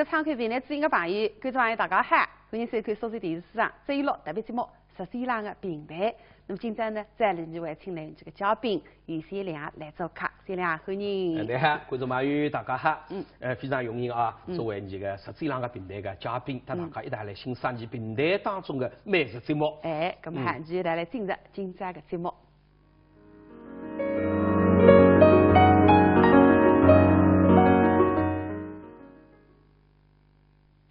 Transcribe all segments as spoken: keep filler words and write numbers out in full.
参看评弹之音的朋友，观众朋友大家好，欢迎收看苏州电视书场周六特别节目《十三郎的评弹》。那么今朝呢，再为各位请来这个嘉宾叶先良来做客。先良，欢迎。哎，你好，观众朋友大家好。嗯。呃，非常荣幸啊，嗯作为这个《十三郎的评弹》的嘉宾，搭大家一道来欣赏其评弹当中的美术节目。哎，那么嗯还是来来进入今朝的节目。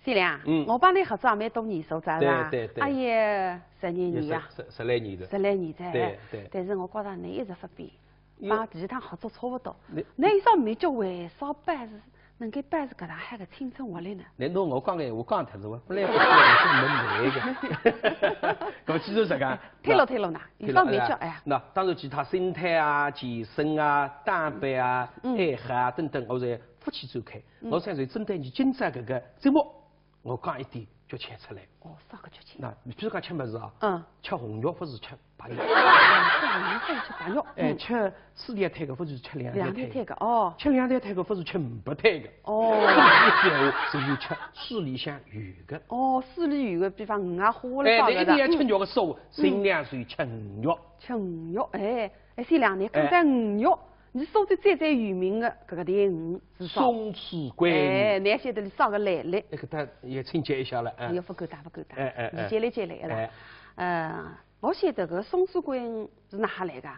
先良，嗯我帮你合作也蛮多年数哉，是吧？对对对哎呀，十几年呀，十十来年的。十来年哉。对对但是我觉着你一直勿变，哟帮其他合作差勿多。你那一双眉角为啥保持能够保持搿能好的青春活力呢？难道我讲个闲话讲脱是吧？本来不是我是没没个。那么其实这个，退了退了呢，一双眉角，哎呀，那当然其他心态啊、健身啊、打扮啊、嗯爱好啊等等，我侪勿去追求。嗯我想说，针对你今朝搿个节目，我讲一点就讲出来。哦，啥个剧情？那你比如讲吃物事啊，嗯，吃红肉勿是吃白肉，这样子吃白肉，哎，嗯，吃四粒胎个勿是吃两粒两粒胎个，胎个哦，吃两粒胎个勿是吃五胞胎个。哦。搿个时候是有吃水里向有个。哦，水里有个，比方鱼啊、虾啦哎，啥个的，你一定要吃肉个说，尽量是吃鱼肉。吃鱼肉，哎，哎，先良，侬讲到鱼肉，侬苏州最最有名的搿个条鱼是啥？松鼠桂鱼。哎，侬晓得伊啥个来历？哎，搿搭也请教一下了，哎哎，勿敢当，勿敢当，哎哎哎侬接来接来个啦。哎，呃，我晓得搿松鼠桂鱼是哪哈来个？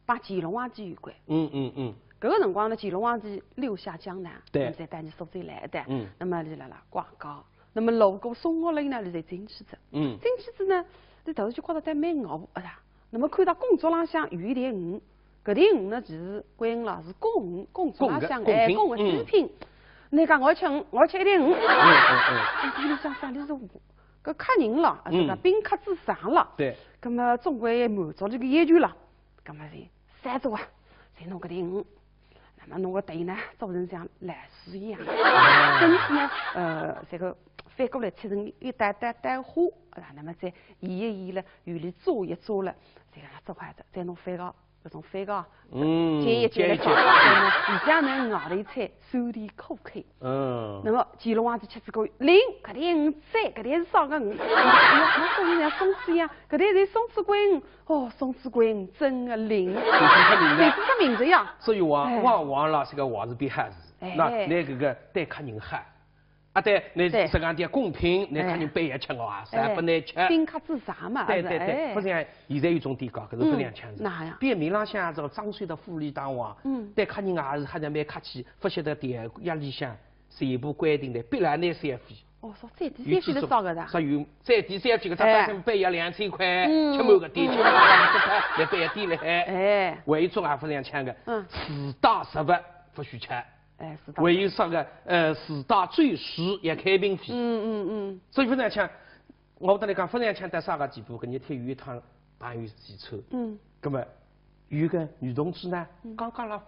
帮乾隆皇帝有关。嗯嗯嗯搿个辰光呢，乾隆皇帝六下江南，对那么才带伊苏州来的。嗯那么伊辣辣逛街，那么路过松树林呢，伊才进去的。嗯进去之呢，伊突然就觉得得蛮饿个啦。那么看到供桌浪向有一条鱼，搿条鱼呢就是桂鱼啦，是供鱼，供桌浪向哎供个祭品。侬讲我吃鱼，我吃一条鱼。嗯嗯嗯，伊心里想想，伊是搿客人了，啊是个嗯宾客之上了。对，葛么总归满足伊个要求了。葛么是三只啊，侪弄搿条鱼。那么弄个头呢，做成像老鼠一样，身子呢，呃，这个翻过来切成一点点点花，啊，那么再沿一沿了，用力抓一抓了，这个做好了，再弄翻个，搿种翻个，嗯，煎一煎了，煎一煎那么里向呢，咬了一菜，酸甜口口。嗯那么乾隆皇帝吃仔个灵，搿条鱼赞，搿条是啥个鱼？哎呀，我说人家松鼠呀，搿条是松鼠桂鱼。哦，松鼠桂鱼真个灵，就是出名的就是出名的呀。所以王哎王王老师个王字边还是，哎那那个个对客人好，啊对，那对实际上点公平，那哎客人白也吃个啊，哎啥不能吃。宾客之上嘛，对对对，哎不像现在有种店家，可是不像腔子。嗯哪样别面浪向这个装修的富丽堂皇，嗯对客人啊还是蛮客气，不晓得店家里向全部规定的，必然拿三费。哦，说最低三费是啥个的？啥有最低三费个，他哎本身白要两千块，嗯吃满个店，吃满个店，来白要店了还。哎，还有一种啊，不像腔个，嗯实打实物不许吃。哎，是的。还有啥个，呃，实打最实也开瓶费。嗯嗯嗯，所以不像腔，我跟你讲，不像腔到啥个地步，搿日天有一趟朋友聚餐，嗯葛么有个女同志呢，刚刚了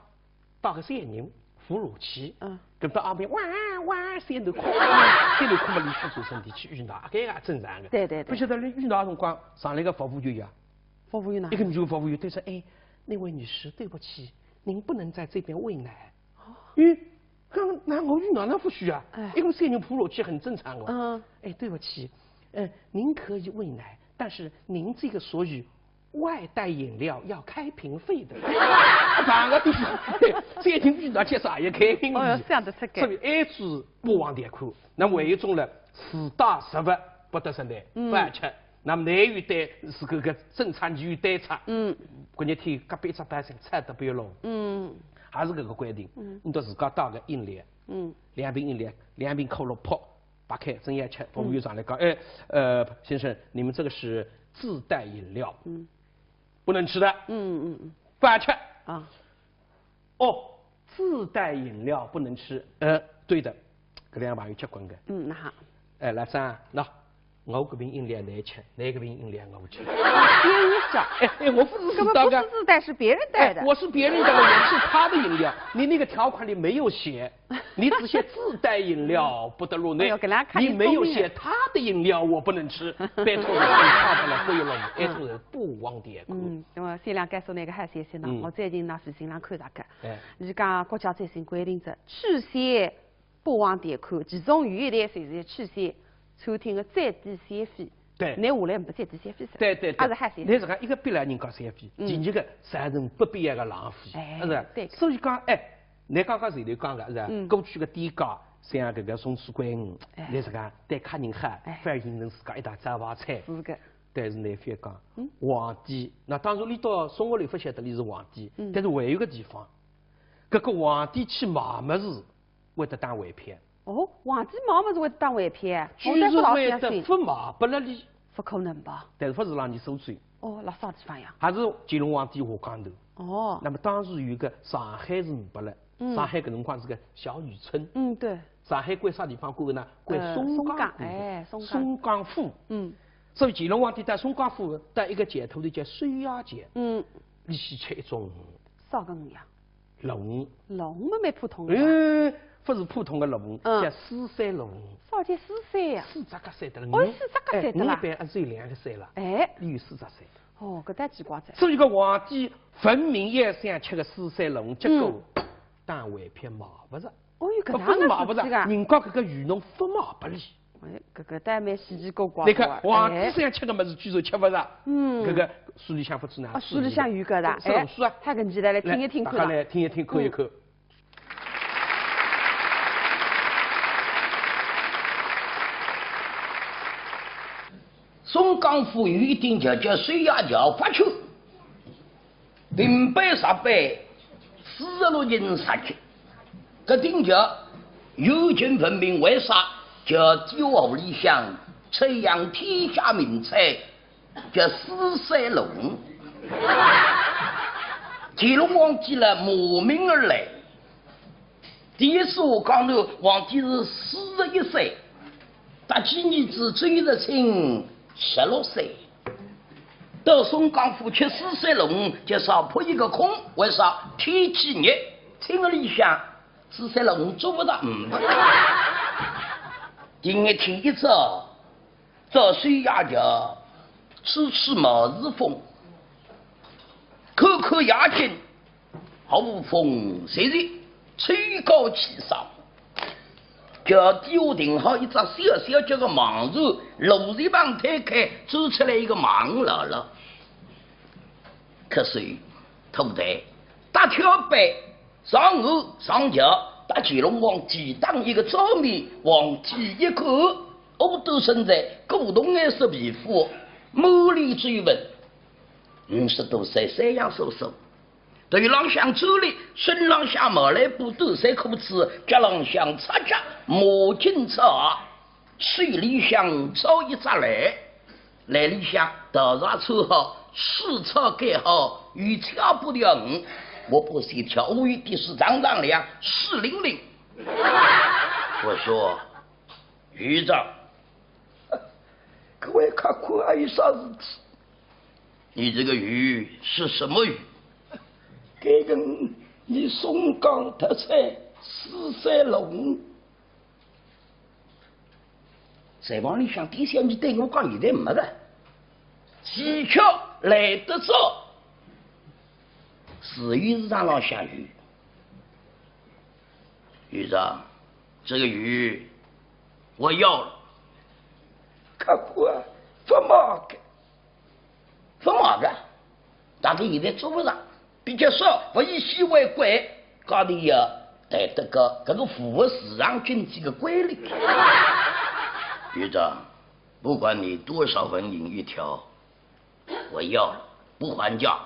带个小囡扶老去，嗯搿到旁边哇哇三头哭，三头哭嘛，伊去做身体去浴闹，搿个也正常个。对对对不晓得伊浴闹辰光上来个服务员呀，服务员呢一？个女服务员对说，哎，那位女士，对不起，您不能在这边喂奶。咦，刚那我浴闹那不许啊哎？因为小囡扶老去很正常哦。嗯哎，对不起，呃，您可以喂奶，但是您这个所有外带饮料要开瓶费的。哪个地方？小囡浴闹吃啥也开瓶哦哟费。想得出个所以爱子不忘点苦。那么还有一种呢，实打实物不得实在，嗯不好吃。那么难有对是搿个正常就有对差。嗯搿日天隔壁一只包厢吵得不要弄。嗯还是搿个规定，嗯你到自家带个饮料，嗯两瓶饮料，两瓶可乐泡，打开正要吃，服务员上来讲，哎，呃，先生，你们这个是自带饮料，嗯不能吃的，嗯嗯不好吃。嗯啊哦，自带饮料不能吃。呃，对的，搿两朋友结棍个。嗯，那好，哎，老张，喏，我搿瓶饮料侬吃，侬搿瓶饮料我吃。编一下，哎哎，我不是根本自带的。不是自带，是别人带的。哎，我是别人带的，我吃他的饮料。你那个条款里没有写，你只写自带饮料不得入内，哎呦，搿两看你没有写他的饮料我不能吃，拜托你看出来不要了，哎，这个人不忘典故。嗯，那么先良告诉那个海鲜先生，嗯我最近呢是新浪看到个，哎，伊讲国家最新规定着，吃些勿忘点看，其中有一点就是取消餐厅的最低消费。对。拿下来没最低消费是吧？对对对。还是还是。拿自家一个逼来人家消费，嗯。第二个造成不必要的浪费，哎，是吧？对。所以讲，哎，你刚刚前头讲的是吧？嗯。过去的店家像搿个松鼠桂鱼，哎。拿自家对客人好，哎。反而形成自家一道招牌菜。是的。但是侬覅讲，嗯。皇帝，那当然侬到中国来勿晓得伊是皇帝，嗯。但是还有个地方，搿个皇帝去买物事， 会得打回票。哦，皇帝买物事会得打回票？据说会得勿卖拨了伊。勿可能吧？但是勿是让伊收走。哦，辣啥地方呀？还是乾隆皇帝下江南。哦。那么当时有一个上海是呒不了，嗯。上海搿辰光是个小渔村。嗯，对。上海归啥地方管呢？归呃，松江管。松江，哎，松江。松江府。嗯。所以乾隆皇帝到松江府到一个桥头头叫水鸭桥。嗯。伊去吃一种啥个鱼呀？ 鲈鱼。鲈鱼嘛蛮普通的吧？哎，勿是普通的鲈鱼，嗯。叫四鳃鲈鱼。啥叫四鳃呀？四只脚三得了。哦，四只脚三得了。哎，人一般也只有两个鳃了。哎。伊有四只鳃。哦，搿倒奇怪哉。所以讲皇帝分明也想吃个四鳃鲈鱼，结果嗯。打回票买勿着。哦哟，搿能介事体啊。勿是买勿着，人家搿个鱼农勿卖拨伊。 哎，搿个倒蛮稀奇古怪的。侬看，皇帝想吃个物事，居然吃勿着。嗯。搿个书里向勿止呢。啊，书里向有搿个的，哎，书啊。太神奇了，来听一听看了。来，大家来听一听，看一看。嗯。松江府有一条桥叫水鸭桥，勿去。 平白直白，四十六年日脚，搿条桥有情分明，为啥？桥底河里向出一样天下名菜，叫四鳃鲈鱼。乾隆皇帝呢，慕名而来。第一次下江南，皇帝是四十一岁，搭仔儿子周日清十六岁。 到松江府吃四鳃鲈鱼，就少扑一个空，为啥？天气热，厅里向四鳃鲈鱼捉勿着，嗯。第二天一早，到水鸭桥，吹吹毛是风，看看夜景， 无风无雨，秋高气爽。桥底下停好一只小小叫个盲船，路一旁推开，走出来一个盲老老。瞌睡，土豆，搭跳板，上岸上桥，搭乾隆皇帝打一个照面，皇帝一看，乌头身材，古铜颜色皮肤，满脸皱纹，五十多岁，三样叔叔。 头浪向走哩，身浪向毛来布短衫裤子，脚浪向赤脚，马颈赤鞋，手里向抄一只篮，篮里向稻草穿好，水草盖好，有七八条鱼，我把线挑，乌一点水涨涨亮，水灵灵。我说， 鱼子，各位看看还有啥事体？你这个鱼是什么鱼？搿个是松江特产四鳃鲈鱼。在房里向店小二对我讲，现在没了，技巧来得早，自由市场浪向有。 局长，这个鱼我要了。客官，勿卖个。勿卖个？大家现在做勿着，比较少，物以稀为贵，价钿也抬得高，搿个符合市场经济的规律。局长，不管你多少纹银一条，我要了，不还价。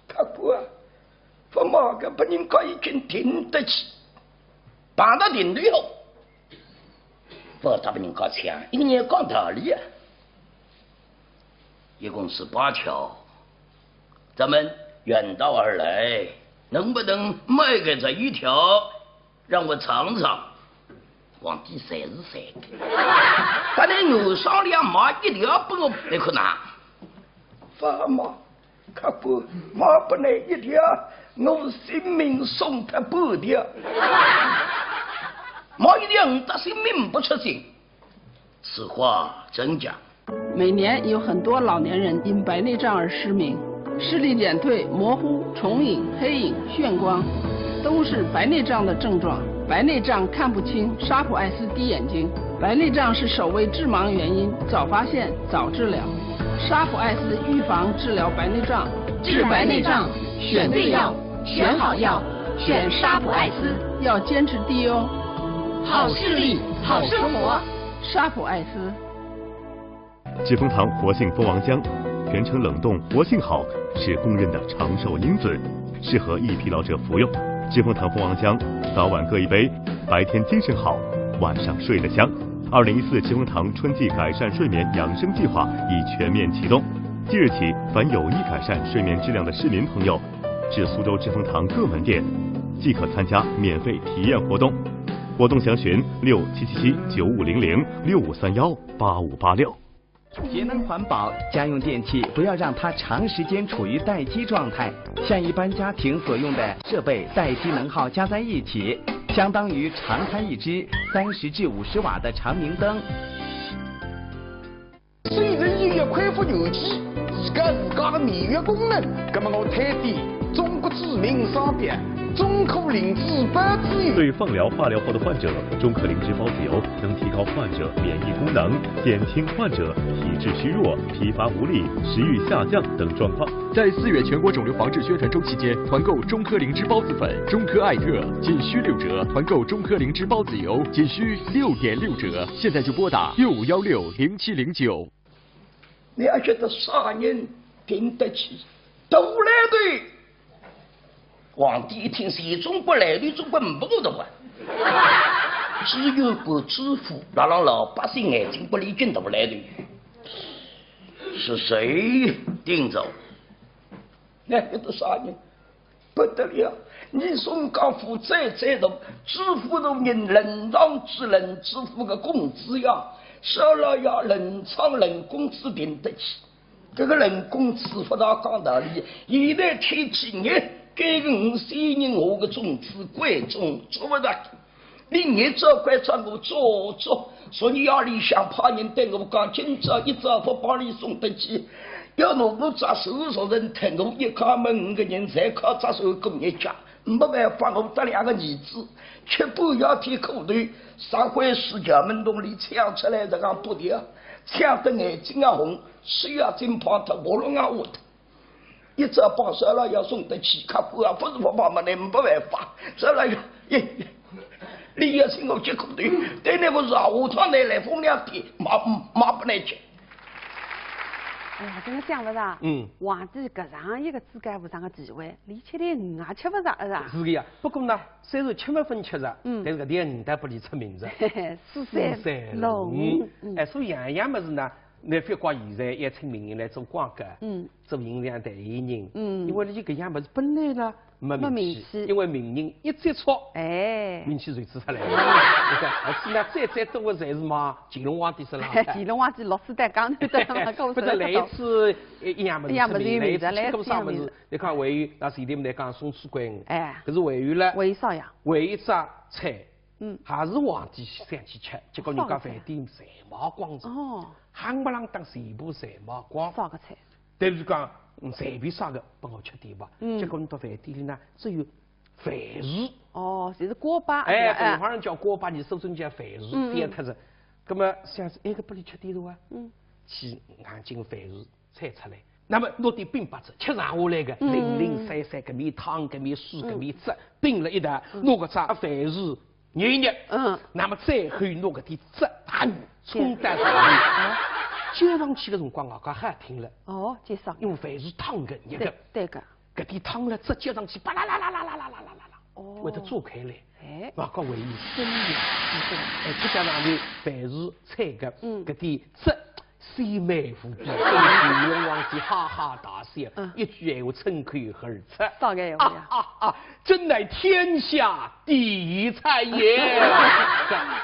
客官，勿卖个，拨人家已经停得起，碰到停头以后，勿搭拨人家抢，一个人讲道理啊。一共是八条，咱们远道而来，能不能卖个这一条？ 让我尝尝。皇帝才是才的，勿能我商量买一条拨我，你看呐。勿卖，客官，卖拨你一条，我性命送脱半条。买一条，我的性命不出征。 此话怎讲？每年有很多老年人因白内障而失明，视力减退、模糊、重影、黑影、眩光，都是白内障的症状。白内障看不清，沙普爱思滴眼睛。白内障是首位致盲原因，早发现，早治疗。沙普爱思预防治疗白内障，治白内障，选对药，选好药，选沙普爱思。要坚持滴哦。好视力，好生活。沙普爱思。知蜂堂活性蜂王浆，全程冷冻，活性好，是公认的长寿因子，适合易疲劳者服用。知蜂堂蜂王浆，早晚各一杯，白天精神好，晚上睡得香。二零一四知蜂堂春季改善睡眠养生计划已全面启动，即日起，凡有意改善睡眠质量的市民朋友，至苏州知蜂堂各门店，即可参加免费体验活动。活动详询六七七七九五零零、六五三幺八五八六。 节能环保，家用电器不要让它长时间处于待机状态。像一般家庭所用的设备待机能耗加在一起，相当于长开一支三十至五十瓦的长明灯。虽然有一块复原器，提高自家的免疫功能，那么我推荐中国知名商标中科灵芝孢子油。对放疗、化疗后的患者，中科灵芝孢子油能提高患者免疫功能，减轻患者体质虚弱、疲乏无力、食欲下降等状况。在四月全国肿瘤防治宣传周期间，团购中科灵芝孢子粉、中科艾特仅需六折，团购中科灵芝孢子油仅需六点六折。现在就拨打六五幺六零七零九。你要晓得啥人顶得起大来头？皇帝一听，谁中国来头，中国没个的话。只有个知府，让让老百姓眼睛不离近大来头。是谁顶着？那个啥人？不得了！你松江府最最大，知府大人冷藏之冷，知府个工资呀，少了呀，冷藏冷工资顶得起。 这个人工资不大讲道理，现在天气热，给个五千人我个种子贵种，做不到。你热做贵做我做做，所以夜里向派人对我讲，今朝一朝不帮你送得去，要拿我只手熟人疼，我一家门五个人侪靠只手过日脚。 没办法，我得两个儿子，吃半夜天苦头，啥回事？衙门洞里抢出来这个布条，抢得眼睛也红，手也震碰脱，喉咙也哑脱。一朝帮上了要送得去，客官啊，不是不帮嘛，你没办法，上了要，你也请我吃苦头，对那个热乎汤的来风凉天，骂骂不来吃。 哎呀，真的想勿着，嗯，皇帝搿样一个至高无上的地位，连吃点鱼也吃勿着，是吧？是的呀。不过呢，虽然吃没分吃着，嗯但是搿点鱼倒拨伊出名字。嘿嘿，四山四山龙龙。嗯哎，所以样样物事呢，侬勿要怪现在一群名人来做广告，嗯，做形象代言人，嗯因为伊搿样物事本来呢没没名气，名气因为名人一接触，哎，名气就出来了。你看，而且呢，最最多的侪是嘛乾隆皇帝身浪的。乾隆皇帝落水担讲头的嘛，搿不是来一次一样物事一样物事出名，来一次有名字吃过啥物事来一次有名字？你看还有那是一点来讲松鼠桂鱼，哎，可是还有了，为啥呀？还有一只菜，嗯，还是皇帝想去吃，结果人家啥个菜饭店侪卖光了，哦，夯不啷当全部侪卖光。啥个菜？但是讲，嗯随便啥个，拨我吃点吧。嗯结果侬到饭店里呢，只有饭鱼。哦，就是锅巴，哎，是吧北方人叫锅巴，你苏州人叫饭鱼，嗯嗯变脱了。那么想是，哎，搿拨伊吃点是吧？嗯，去硬劲饭鱼菜出来。那么拿点冰白汁，吃剩下来个，嗯零零散散，搿面汤，搿面水，嗯搿面汁，并了一道，拿搿只饭鱼捏一捏。嗯，那么最后拿搿点汁，啊，冲到上面，接上去个辰光啊，搿好听了，哦，介绍，因为饭鱼烫个，热个对，对个，搿点汤了汁接上去，巴啦啦啦啦啦啦啦啦啦啦，哦会得炸开来。哎，外加还有生意，哎，再加上呢，饭鱼菜个，嗯搿点汁，鲜美无比，乾隆皇帝哈哈大笑，嗯一句闲话，冲口而出。啥个闲话呀？啊啊啊！真乃天下第一菜也。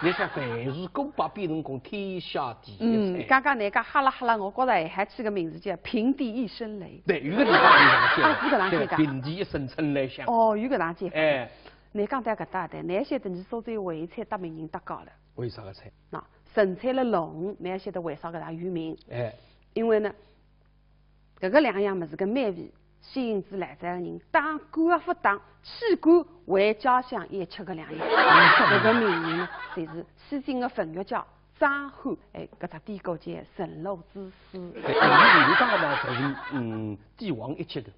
你看，饭鱼锅巴变成功天下第一嗯菜，。刚刚那个哈啦哈啦，我觉着还起个名字叫平地一声雷。对，有个地方有这样讲，啊是搿能介讲对，平地一声春雷响。哦，有搿能介讲。哎，侬讲到搿搭的，侬晓得侬苏州唯一菜搭名人搭界了。为啥个菜？那陈菜了龙，侬晓得为啥搿能有名？哎，因为呢，搿个两样物事个美味，仙子来哉个人，当官也勿当，弃官回家乡也吃个两样。搿个名人呢，就是西晋个文学家张翰。哎，搿只典故叫《神农之书》。哎，伊搿个当然就是，嗯，帝王一级个，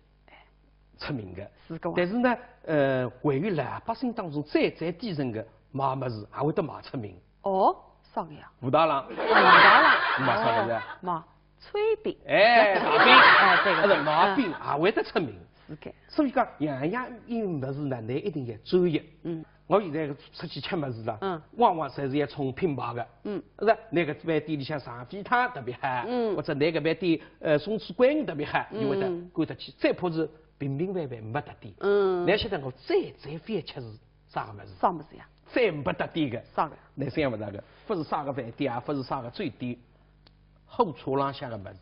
出名个。是个啊。但是呢，呃，还有老百姓当中最最底层个卖物事，也会得卖出名。哦，啥个呀？武大郎。武大郎。卖啥物事啊？哦，卖炊饼。哎，大饼。哎，对个，啊，是，对个。卖饼，嗯。也会得出名。是个。所以讲，样样一物事呢，侬一定要专业。嗯。我现在出去吃物事了，嗯。往往侪是要冲品牌个。嗯。是吧？搿个饭店里向上海汤特别好，嗯。或者搿个饭店，呃，松鼠桂鱼特别好，嗯。因为它赶得去，再怕是平平凡凡没得点。嗯。侬晓得我最最欢喜吃是啥个物事？啥物事呀？最没得点个。啥个？侬想勿到个，勿是啥个饭店啊，勿是啥个酒店，火车浪向个物事。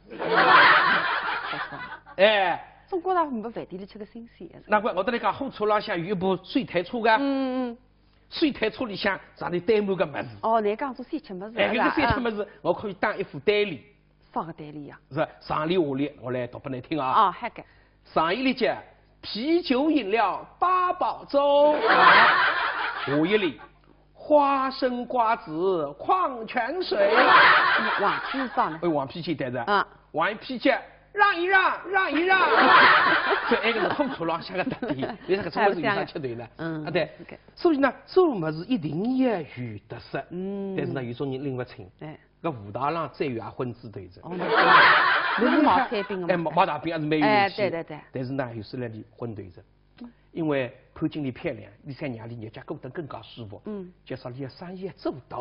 哎。总归啦，没饭店里吃个新鲜个。难怪我跟侬讲，火车浪向有一部手推车个。嗯，嗯。手推车里向啥里堆满个物事。哦，侬讲做小吃物事，哎，是吧？搿个小吃物事，我可以当一副对联。啥个对联呀？是，上联下联，我来读拨侬听啊。啊，好个。上一联叫：啤酒饮料八宝粥。下一联，花生瓜子矿泉水。嗯，黄皮是啥呢？哎，黄皮简单个。啊。黄皮叫让一让，让一让。所以埃个是火车浪向个特点，侬搿种物事有啥吃头呢？嗯，啊，对。OK。所以呢，做物事一定要有特色。嗯。但是呢，有种人拎勿清。哎。 搿武大郎再有也昏仔头子。哦，那是，那是卖炊饼个嘛。哎，卖，卖大饼还是蛮有名气。哎，对对对。但是呢，有时呢，伊昏头子，因为潘金莲漂亮，伊想让伊日脚过得更加舒服。嗯。就说伊个生意要做大，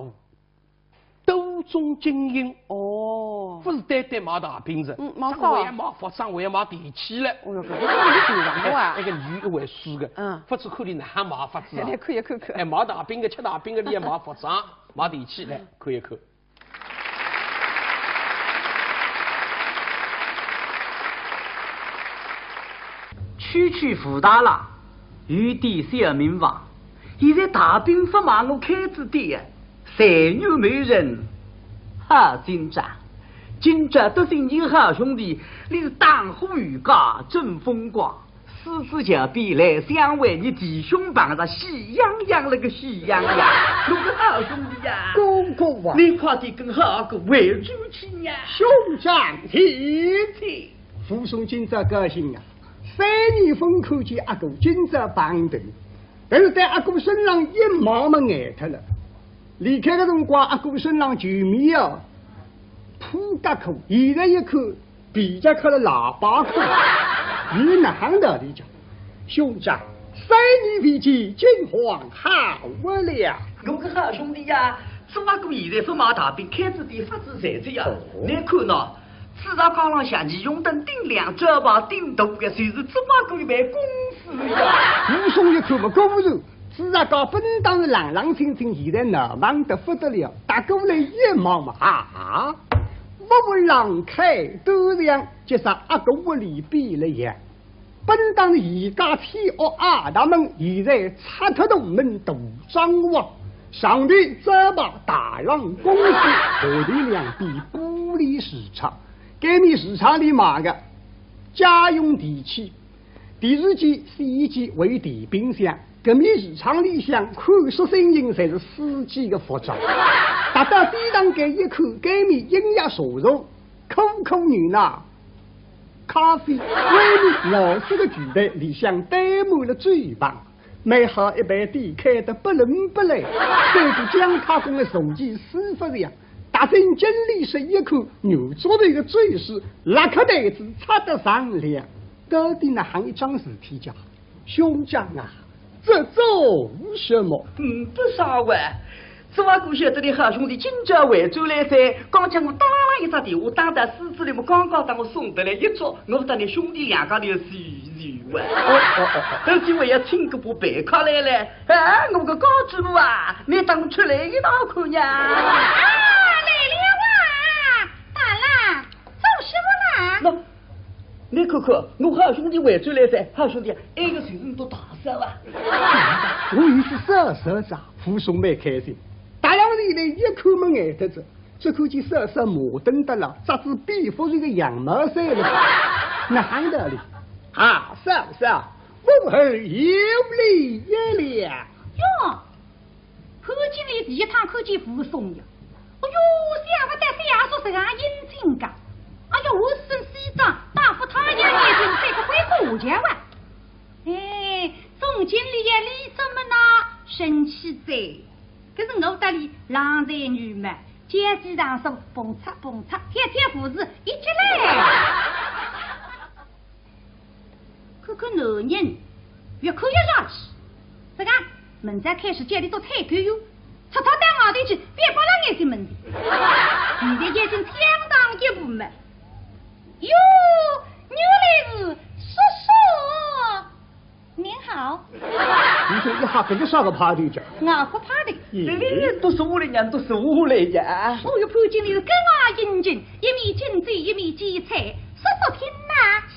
多种经营。哦。勿是单单卖大饼子，嗯，卖啥啊？还要卖服装，还要卖电器了。哦哟，搿个生意挺大个啊。哎，搿个女一回书个，嗯。勿知看伊哪能卖法子啊？来看一看看。哎，卖大饼个、吃大饼个，伊也卖服装、卖电器，来看一看。 区区武大郎，有点小名望，现在大饼勿卖，我开仔店，随有没人好进账。今朝得信你好兄弟，你是打虎游街真风光。 狮子桥边来相会，你弟兄碰着喜洋洋那个喜洋洋。我个好兄弟呀，哥哥啊，你快点跟好哥回转去呀。兄长请。请。武松今朝高兴啊，三年勿看见阿哥，今朝碰头，但是对阿哥身上一望么呆脱了。离开个辰光，阿哥身上旧棉袄， 破夹裤，现在一看，皮夹克了喇叭裤，有哪亨道理讲？兄长，三年未见，金黄好不了。我个好兄弟呀，做阿哥现在勿卖大饼，开仔店发仔财仔呀。哦。侬看喏，紫石街浪向，倪永登顶亮，招牌顶大个，就是做阿哥一爿公司呀。武松一看嘛，果然 紫石街本当是冷冷清清，现在闹忙得不得了，踏过来一望嘛，啊，屋门浪开端详，就像阿哥屋里变了样。本当是一家天屋矮大门，现在拆脱大门大装潢，上头招牌大洋公司，下头两边玻璃橱窗，该面橱窗里卖个家用电器， 电视机、洗衣机还有电冰箱，搿面橱窗里向看书、收银侪是书记个服装。踏到店堂间一看，该面印刷茶座，可可牛奶、咖啡，外面老式个柜台，里向堆满了酒瓶，蛮好一爿店开得不伦不类，三个姜太公个书记师傅一样。踏进经理室一看，牛桌头个酒水，拉开台子插得锃亮。 到底哪亨一桩事体介？兄长啊，这做什么？嗯，不啥哇。做阿哥晓得你好兄弟今朝回转来哉，刚刚我打了一只电话，打到书记里么，刚刚搭我送得来一桌，我搭你兄弟两家头叙叙哇。哦，哦，哦，哦。而且我要请个部陪客来了，哎，我个家主婆啊，你等出来一道看呀。啊，来了啊，大郎，做什么啦？喏， 你看看，我好兄弟回转来哉，好兄弟，埃个就是倷大嫂啊。我有只小侄子啊，武松蛮开心。踏上前来一看么呆脱哉，只看见小侄子moderate得了，着仔便服是个羊毛衫了。哪亨道理？啊，嫂嫂，问候有礼了。哟，潘金莲第一趟看见武松呀，哎哟，想勿到小叔实梗英俊个。哎哟，我身西装，戴副太阳眼镜，戴个灰姑娘啊。哎，总经理呀，你怎么呢？生气哉。可是我搭你郎才女貌，肩膀上手碰擦碰擦，跳跳舞是一级嘞。看看男人，越看越洋气。这个，明朝开始叫你做采购员，出趟到外头去，别光浪眼睛门的。现在已经抢上一步嘛。哟，原来是叔叔。您好。你说一下，搿个啥个派头讲？外国派头。咦，都是我的娘，都是我的呀。哦哟，潘金莲是格外英俊，一面敬酒，一面接菜，叔叔请呐。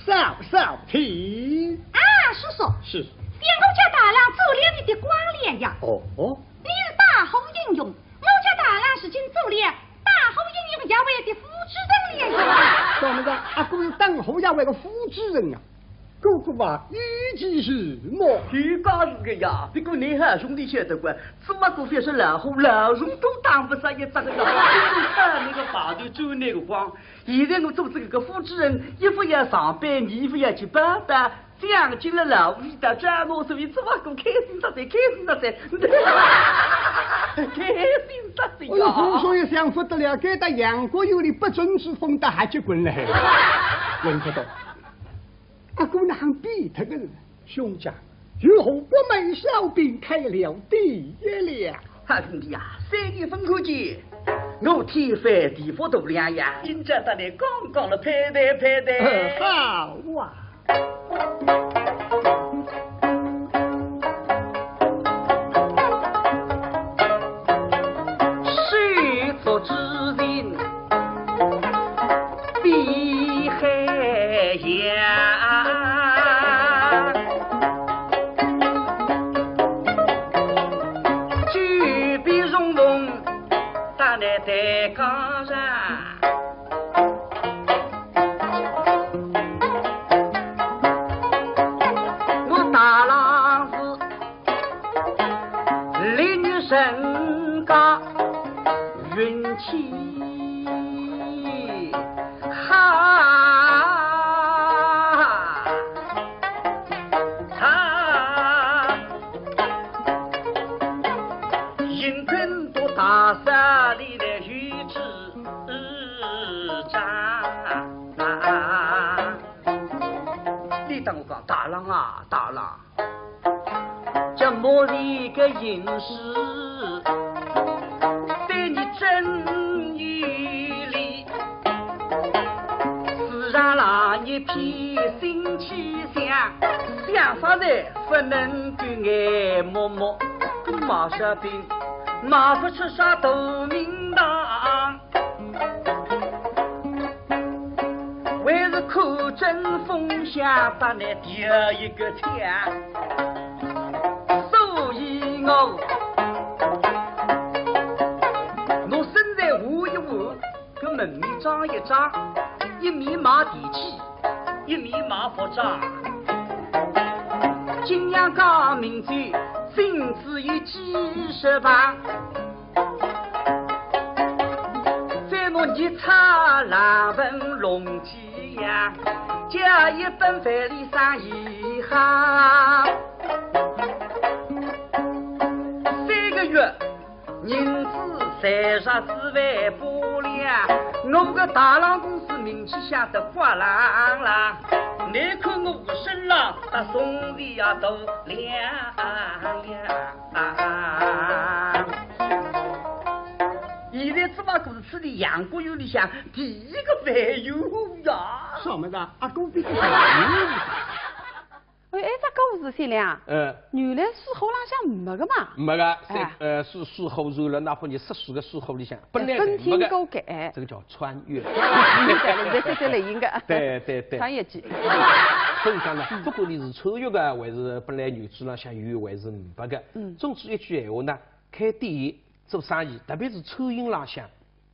嫂嫂请。啊，叔叔。是。想我家大郎做了你的官了呀。哦，哦。你是打虎英雄，我家大郎如今做了打虎英雄学会的副主任了呀。怎么着，阿哥是打虎学会的副主任啊？ 哥哥啊，有其事么？有家事个呀，不过你好兄弟晓得个，做阿哥覅说老虎，老鼠都打勿杀一只个呀。你看那个牌头做那个光，现在我做这个副主任，一副要上班，二副要去报道，奖金了老虎一道，这样我所以做阿哥开心煞哉，开心煞哉，开心煞哉呀。哎哟，胡说也想不得了，该搭杨国有理不准之风，倒还结棍了。轮不到。 阿哥哪哼变脱个人？兄长，如何不卖小饼开了店了？好兄弟啊，三年分开间，我天翻地覆大两样，今朝搭你讲讲了，拍台拍台。呃，好啊。手足之情 比海洋，举杯重逢，打在台阶上。我大郎是 烈日升高云起哈，幸亏都大山里的雨之张。你等我讲，大郎啊，大郎， 这末日个形势，对你真有利。世上哪一片新气象，想法呢，不能够眼摸摸，跟马小兵，马不出啥大名堂。 还是看准风向，搭倷调一个腔。所以我，我身材换一换，搿门面装一装，一面卖地契，一面卖服装。景阳冈名酒，仅只有几十房。 再拿日出冷风弄起呀，加一本万里生意好。三个月，银子赚着只万把两，我个大郎公司名气响得呱啷啷。你看我身浪，搭铜钿呀都亮亮。 啊，现在只不过是此地杨国有里向第一个饭友呀。什么的？阿公比这个饭友？哎，哎，这个是啥嘞啊？嗯。原来水浒浪向没个嘛。没个，三，哎。呃，水，水浒传了，哪怕你十四个水殒里向，本来侪没个。哎，本听过个，哎。这个叫穿越。明白了，现在，现在来应该。对，对，对。穿越剧。所以讲呢，不管你是穿越个，还是本来原著浪向有，还是没个，嗯。总之一句闲话呢，开店、做生意，特别是餐饮浪向，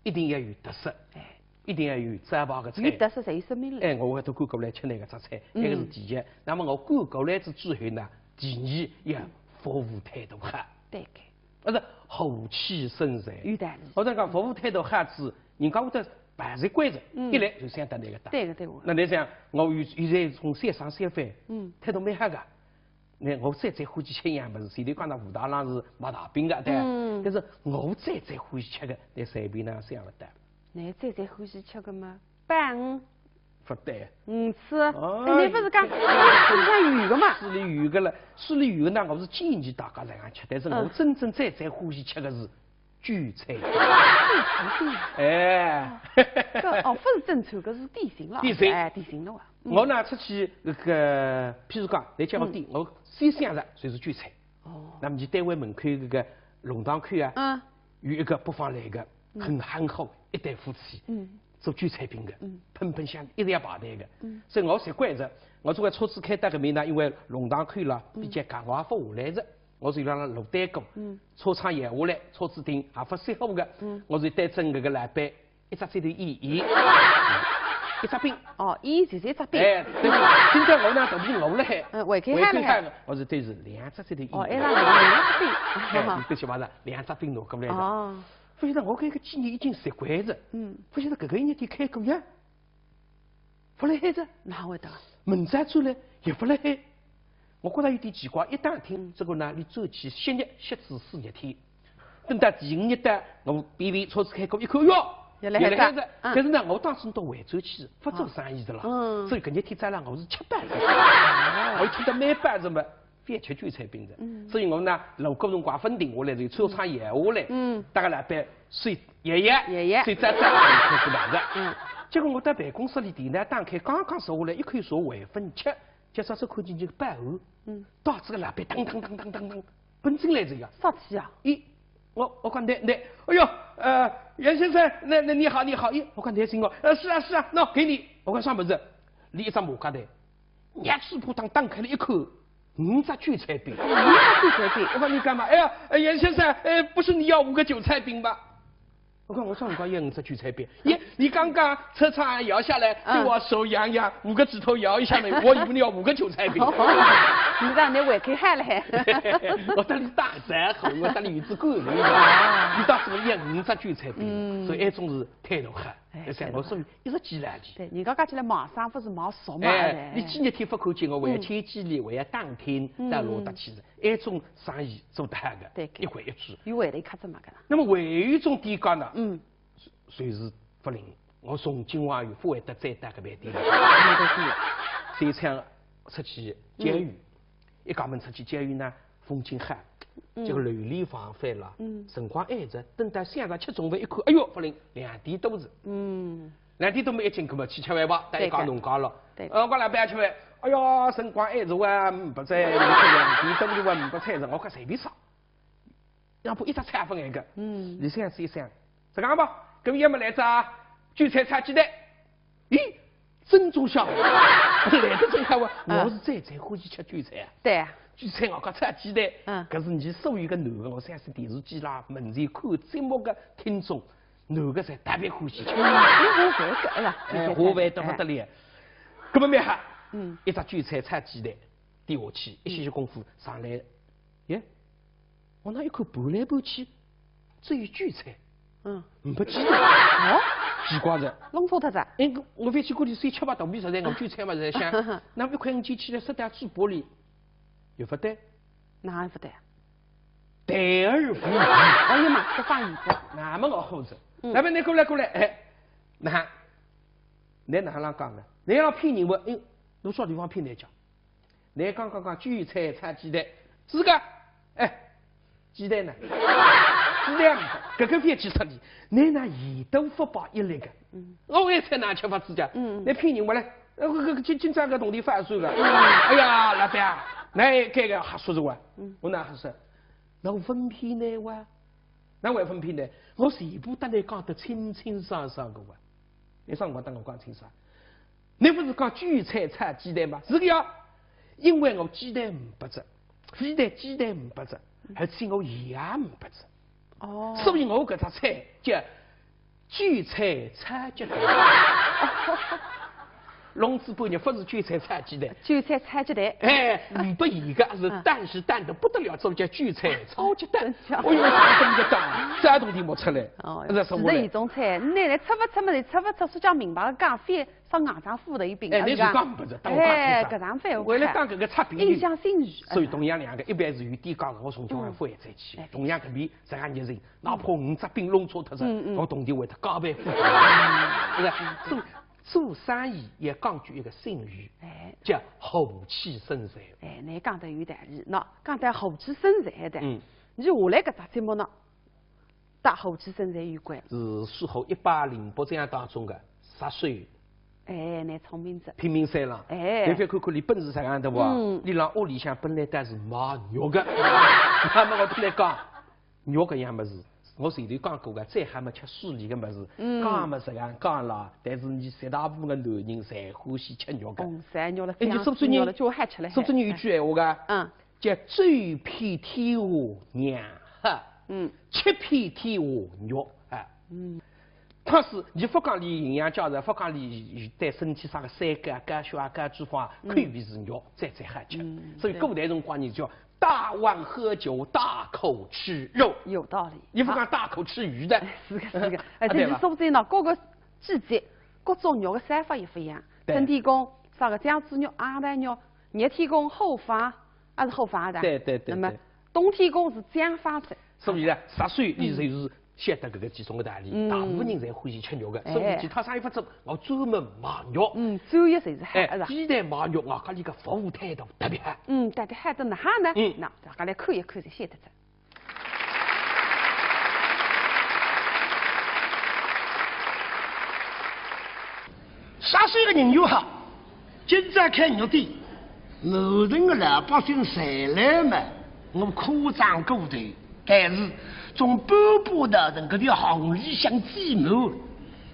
一定要有特色。哎。一定要有招牌个菜。有特色才有生命力。哎，我会得赶过来吃㑚搿只菜，嗯。搿个是第一。那么我赶过来仔之后呢，第二要服务态度好。对个。而且和气生财。有道理。我讲服务态度好仔，人家会得排着队子，嗯。一来就想到㑚搿搭。对个，对个。那侬想，我有，现在从三上三番，嗯。态度蛮好个。 那我最最欢喜吃一样物事，前头讲到武大郎是卖大饼个，对伐？嗯。但是我最最欢喜吃个，拿随便哪想勿到。侬最最欢喜吃个嘛？板鱼。勿对。鱼翅。哎，哎，侬勿是讲，是讲有个嘛？是里有个了，是里有个呢，我是建议大家搿样吃，但是我嗯。真正最最欢喜吃个是 韭菜。韭菜饼。哎。搿哦，勿是正餐，搿是点心了。点心。哎，点心了哇。嗯。我呢，出去搿个，譬如讲，来叫我点，嗯。我先想着就是韭菜。哦。那么就单位门口搿个弄堂口啊，嗯。有一个北方来个，嗯。很憨厚，一对夫妻，嗯。做韭菜饼个，嗯。喷喷香，一直要排队个。嗯。所以我习惯着，我总归车子开到搿面呢，因为弄堂口了，嗯。比较赶，我也勿下来着。 我就辣辣路对过，嗯。车窗摇下来，车子停，还勿熄火个，嗯。我就对准搿个老板一只指头演演，一只饼。哦，演就是一只饼。哎，对，今朝我呢，肚皮饿了海，嗯，胃口好了海。胃口好了，我就对是两只指头演。哦，哎，那两只饼。哎，侬对勿啦？两只饼拿过来个。哦。勿晓得我搿个几年已经习惯着，嗯。勿晓得搿个一日天开过呀。 勿来海着。哪会得？明朝转来也勿来海。我觉着有点奇怪，一打听，嗯。这个呢，伊转去歇日，歇仔四日天。等到第五日到，我便便车子开过一看，哟，也来海着。也来海着。嗯。但是呢，我当时到回转去，勿做生意的了。嗯。所以搿日天早浪我是吃饱着。哦。我吃得蛮饱着嘛。 覅吃韭菜饼着。嗯。所以我呢，路过辰光勿停下来，就车窗摇下来，嗯。搭个老板说爷爷，爷爷。说姐姐，开始忙着。嗯。结果我到办公室里电脑打开，刚刚坐下来，一口茶还勿吃，结果只看见搿个保安，嗯。带仔个老板，当当当当当当，奔进来着呀。啥体啊？咦，我，我讲，倷，倷，哎哟，呃，袁先生，那，那你好，你好，咦，我讲，倷请我，呃，是啊，是啊，喏，给你。我讲，啥物事？伊一只麻夹袋， 热水铺汤打开来一看，五只韭菜饼。五只韭菜饼。我讲你干嘛？哎呀，呃，袁先生，呃，不是你要五个韭菜饼吗？我讲我啥辰光要五只韭菜饼？耶，你刚刚车窗摇下来，嗯。对我手扬扬，五个指头摇一下呢，我以为你要五个韭菜饼。你让人胃口好嘞。我搭伊打招呼，我搭伊有只感情。啊。伊当时要五只韭菜饼，嗯。所以埃种是态度好。 哎，哎，像我说，一直记牢记。对，人家讲起来卖生勿是卖熟嘛，哎，哎。伊几日天勿看见我，还要嗯。牵记伊，还要打听，嗯。到哪搭去了。埃种生意做得好个，对，一回一去。有回头客子嘛，搿能。那么还有一种店家呢，嗯。就是勿灵。我从今往后勿会得再到搿爿店了。对，对，对。所以像出去郊游，嗯。 一家门出去郊游呢，风景好，嗯。结果楼里房翻了，嗯。辰光晏着，等到想着吃中饭一看，哎哟，勿灵，两点多着。嗯。两点多么一进去嘛，去吃饭吧，到一家农家乐。对个。对。呃，我讲老板吃饭，哎哟，辰光晏着哇，呒不菜，两点多哇，呒不菜着，我讲随便啥。 要不一只菜也勿碍个。嗯。伊想是一想，实梗吧，搿么要么来只韭菜炒鸡蛋。咦，正中下怀，来得正好啊！嗯。我是最最欢喜吃韭菜啊。对啊。韭菜我讲炒鸡蛋，嗯。搿是伊所有个囡儿，我相信电视机啦、门前看节目个听众，囡儿侪特别欢喜吃。嗯，侬下饭个，是吧？哎，下饭得勿得了。哎。搿么蛮好，嗯。一只韭菜炒鸡蛋，点下去，一歇歇功夫上来，耶， 我那一看搬来搬去，只有韭菜，嗯。呒不鸡蛋。哦？奇怪着。弄错脱着。哎，我，我覅去管伊，先吃吧，肚皮实在饿，韭菜嘛实在香。那么一块五钿起来塞到嘴巴里，又勿对。哪会勿对？淡而无味。哎呀妈，搿放盐个。那么我好着。嗯。那么侬过来，过来，哎，那，侬哪能讲呢？侬要骗人我，哎，侬啥地方骗人家？ 侬刚刚讲韭菜炒鸡蛋，是个，哎，鸡蛋呢？鸡蛋啊，搿个覅去说伊，侬拿盐都勿摆一粒个。嗯。我也菜哪吃法子讲？嗯。侬骗人勿来，呃，搿，搿，今，今朝搿铜钿勿合算个。嗯。哎呀，老板啊，侬搿个瞎说是哇？嗯。我哪瞎说？侬勿骗呢哇？哪会勿骗呢？我全部搭侬讲得清清爽爽个哇。侬啥辰光搭我讲清爽？ 侬勿是讲韭菜炒鸡蛋吗？是个呀，因为我鸡蛋呒不着，非但鸡蛋呒不着，而且我盐也呒不着。哦。所以我搿只菜叫韭菜炒鸡蛋。弄仔半日勿是韭菜炒鸡蛋。韭菜炒鸡蛋。哎，唔不一个是淡是淡得不得了，做叫韭菜炒鸡蛋。真巧。哦哟，啥东西讲，啥东西没出来。哦，是什么呢？是一种菜，你来吃勿出么，吃勿出，说叫明白讲，非说硬仗付的一饼，哎，那是讲勿着，当我讲勿着。哎，搿场饭我为了讲搿个出饼，印象深。所以同样两个，一般是有点讲，我从小还会再去，哎，同样搿边实梗热情，哪怕五只饼弄错脱了，嗯嗯，我同样会得加倍付出。是吧？做，做生意也讲究一个信誉，哎，叫和气生财。哎，你讲得有道理，喏，讲到和气生财的，嗯，你下来搿只节目呢，搭和气生财有关。是适合一百零八将当中的杀手。哎，你聪明着。拼命三郎。哎。侬覅看看伊本事啥样的哇，嗯，伊辣屋里向本来倒是卖肉的。那么我跟侬讲，肉搿样物事，我前头讲过的，最好么吃水里的物事，嗯，讲么实梗讲啦，但是伊绝大部分的男人侪欢喜吃肉的。哦，吃肉了，哎，侬做做人，肉了，就喊起来。做做人有句闲话个，嗯，叫走遍天下娘，哈，嗯，吃遍天下肉，哎。嗯。 但是伊勿讲伊营养价值，勿讲伊对身体啥个三高啊、高血压、高脂肪啊，嗯，口味是肉，最最好吃。嗯，所以古代辰光呢，叫大碗喝酒，大口吃肉。有道理。伊勿讲大口吃鱼的。是的，是的。哎，啊，对吧？但是说不定呢，各个季节，各种肉的烧法也不一样。对。春天讲啥个酱汁肉、鸭蛋肉，热天讲河粉，还是河粉的。对对对对。那么冬天讲是酱粉菜。所以呢，杀手伊就是 晓得搿个几种个道理，嗯，大部分人侪欢喜吃肉个，哎，所以其他生意勿做，我专门卖肉。嗯，主要侪是海，哎，是吧？非但卖肉啊，搿里个服务态度特别好。嗯，到底好得哪哈呢？嗯，那大家来看一看就晓得了。杀手个人缘好， 今朝开肉店，满城个老百姓侪来嘛，我夸张过头，但是总半把道人搿条巷里向挤满，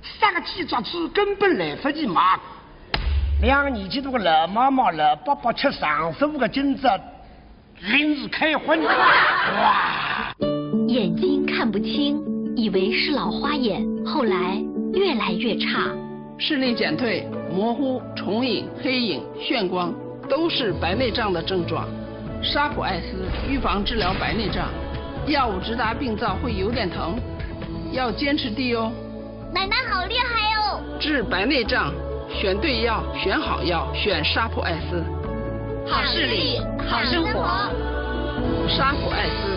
杀个几只猪根本来勿及买。两个年纪大个老妈妈、老伯伯吃上手个今朝 临时开荤。哇！眼睛看不清，以为是老花眼，后来越来越差。视力减退、模糊、重影、黑影、眩光，都是白内障的症状。沙普爱斯预防治疗白内障，药物直达病灶会有点疼，要坚持滴哦。 奶奶好厉害哦！治白内障，选对药，选好药，选沙普爱斯。好视力，好生活。沙普爱斯。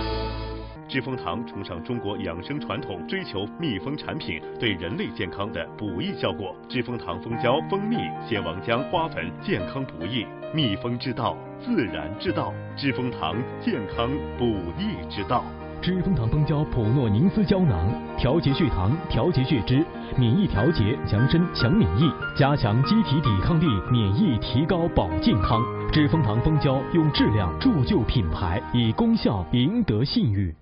致丰堂崇尚中国养生传统，追求秘方产品对人类健康的补益效果。致丰堂蜂胶、蜂蜜、咸王姜、花粉健康补益，秘方之道，自然之道。致丰堂健康补益之道。 致丰堂蜂胶普诺宁斯胶囊，调节血糖，调节血脂，免疫调节，强身强免疫，加强机体抵抗力，免疫提高保健康。致丰堂蜂胶用质量铸就品牌，以功效赢得信誉。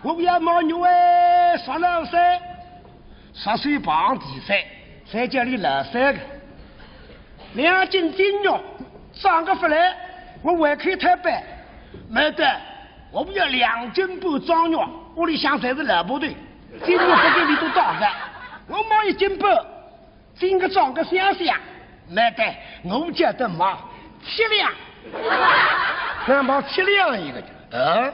我要买肉哎，啥老三？啥手旁第三，侪叫伊老三个。两斤精肉，装个勿来，我胃口太板。没得，我不要两斤半装肉，屋里向侪是老婆头，精肉不够伊多打个。我买一斤半， 精个装个香香，没得，我叫得买七两。那买七两一个，呃，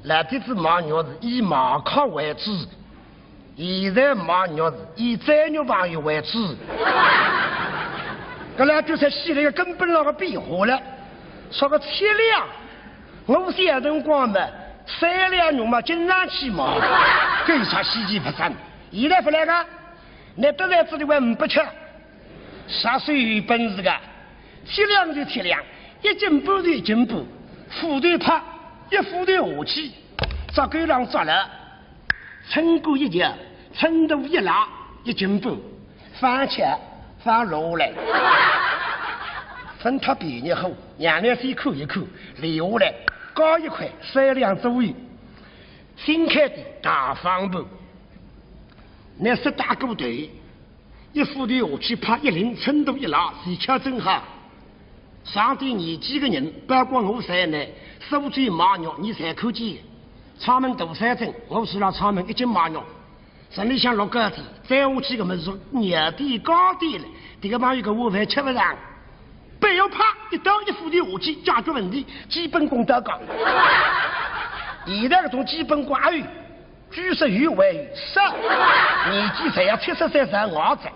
老底子买肉是以马卡为主，现在买肉是以宰肉朋友为主。搿两句才起来个根本上个变化了，说个七两，我小辰光嘛，三两肉嘛经常去买，搿有啥稀奇勿成？现在勿来个， 倷得罪仔俚还呒不吃。啥手有本事个，七两就七两，一斤半就一斤半，斧头拍，一斧头下去，只够浪捉了。秤罡一调，秤砣一拉，一斤半，放吃，放落下来。秤砣便宜货，让倷先看一看，留下来，加一块，三两左右。新开店大方盘。拿手搭过头，一斧头下去，啪一拎，秤砣一拉，是巧正好。上点年纪个人，包括我在内，苏州卖肉，伲侪看见。阊门大山镇，我住辣阊门一径卖肉，城里向落高低，再下去个么是热天高点了，迭个朋友个晚饭吃勿上。必要啪一刀一斧头下去，解决问题，基本功到家。现在搿种基本功，哎， 据说有为少，年纪侪要七十岁上外哉。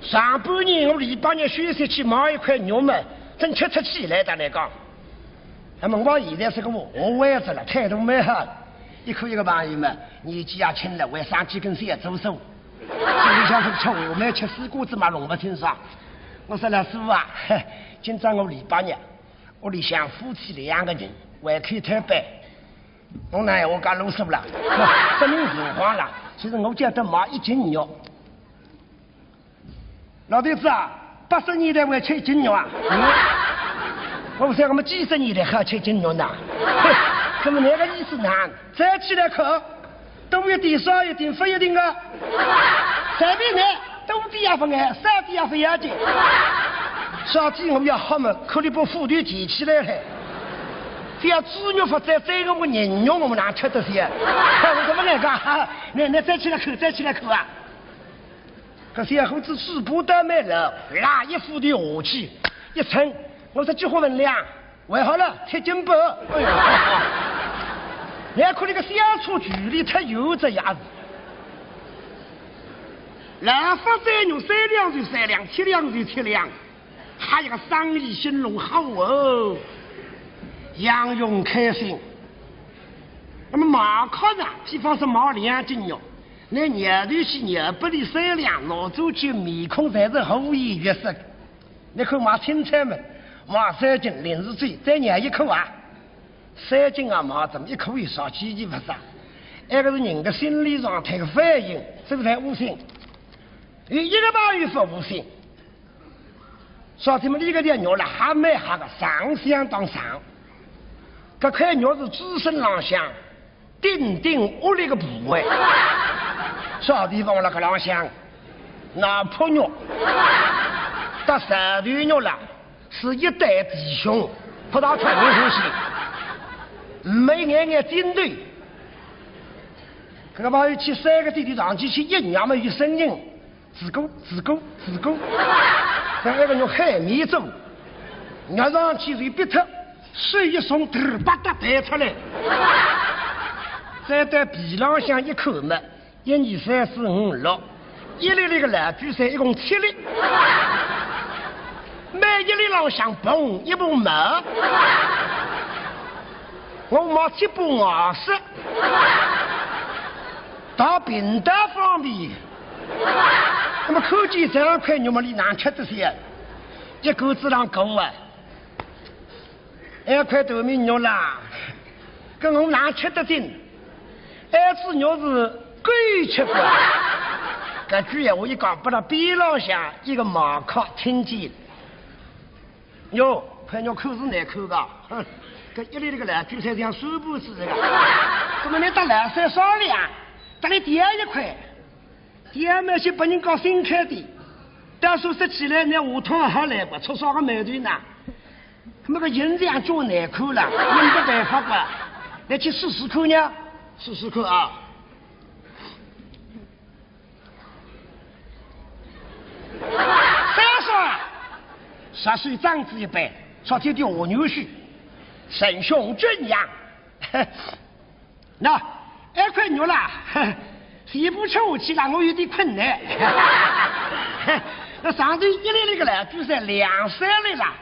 上半年我礼拜日休息去买一块肉嘛，真吃出气来，搭倷讲。那么我现在是个我我为子了，态度蛮好。一看一个朋友嘛，年纪也轻了，还生几根小珠珠，心里想是吃话梅吃西瓜子嘛弄勿清爽。我说老师傅啊，嘿，今朝我礼拜日， 屋里向夫妻两个人，胃口忒背。我哪有我讲啰嗦啦？说明情况啦，所以我叫他买一斤肉。老头子啊，八十年代还吃一斤肉啊？嗯。我勿晓得我们几十年代还吃一斤肉呢。嘿，那么那个意思呢？再起来看， 多一点少一点勿一定个，随便倷，多点也勿碍，少点也勿要紧。啥体我要好么，可以把斧头提起来嘿。只要猪肉勿宰，宰个我人肉我们哪吃得消？我搿么来讲，哈，倷倷再起来看，再起来看啊！搿小伙子嘴巴倒蛮牢，啦一斧头下去，一称，我说几化分量？ 喂，好了，七斤半。哎呀，倷看搿个相差距离忒远哉呀！老法宰肉三两就三两，七两就七两，还有个生意兴隆好哦，杨勇开心。那么马克呢？比方说买两斤肉，拿肉头去肉拨俚三两，拿走去面孔侪是和颜悦色。 倷看买青菜嘛，买三斤，临时最再让一口啊。三斤啊买，怎么一口也少，几乎勿少。埃个是人的心理状态个反应，是勿是？无心，有一个朋友勿无心。啥体么？俚搿条肉了还蛮好个，长相当长。搿块肉是猪身浪向 顶顶恶劣个部位，啥地方了？搿浪向，脑壳肉，搭舌头肉啦，是一对弟兄，拍到出名欢喜，没眼眼睛头。搿个朋友去三个弟弟上去去一捏么有声音， 吱咕吱咕吱咕，像埃个肉海绵粥，捏上去就逼脱，手一松，嘚儿吧嗒弹出来。再到皮浪向一看嘛，一二三四五六，一粒粒个老韭菜一共七粒，每一粒浪向嘭一嘭毛。我买七把牙刷，汏便当方便。 那么看见搿块肉么，俚哪吃得消？一口子浪讲啊，埃块头面肉啦，搿我哪吃得进？埃只肉是狗吃过。搿句闲话一讲，拨辣边浪向一个马克听见。 哟，块肉看是难看个，哼，搿一粒粒个老韭菜像算盘子一样。那么倷搭老三商量，搭俚调一块，调么去拨人家新开店，到时候说起来，倷下趟还来个，出啥个矛盾呢？那么个印象就难看了，倷没办法个，倷去试试看呢，试试看啊。 三叔啊，啥事？张嘴一摆，说：“爹爹，我女婿，沈兄怎样？”那，哎，块肉啦，全部吃下去了，我有点困难。那上头一粒粒个老韭菜两三粒啦，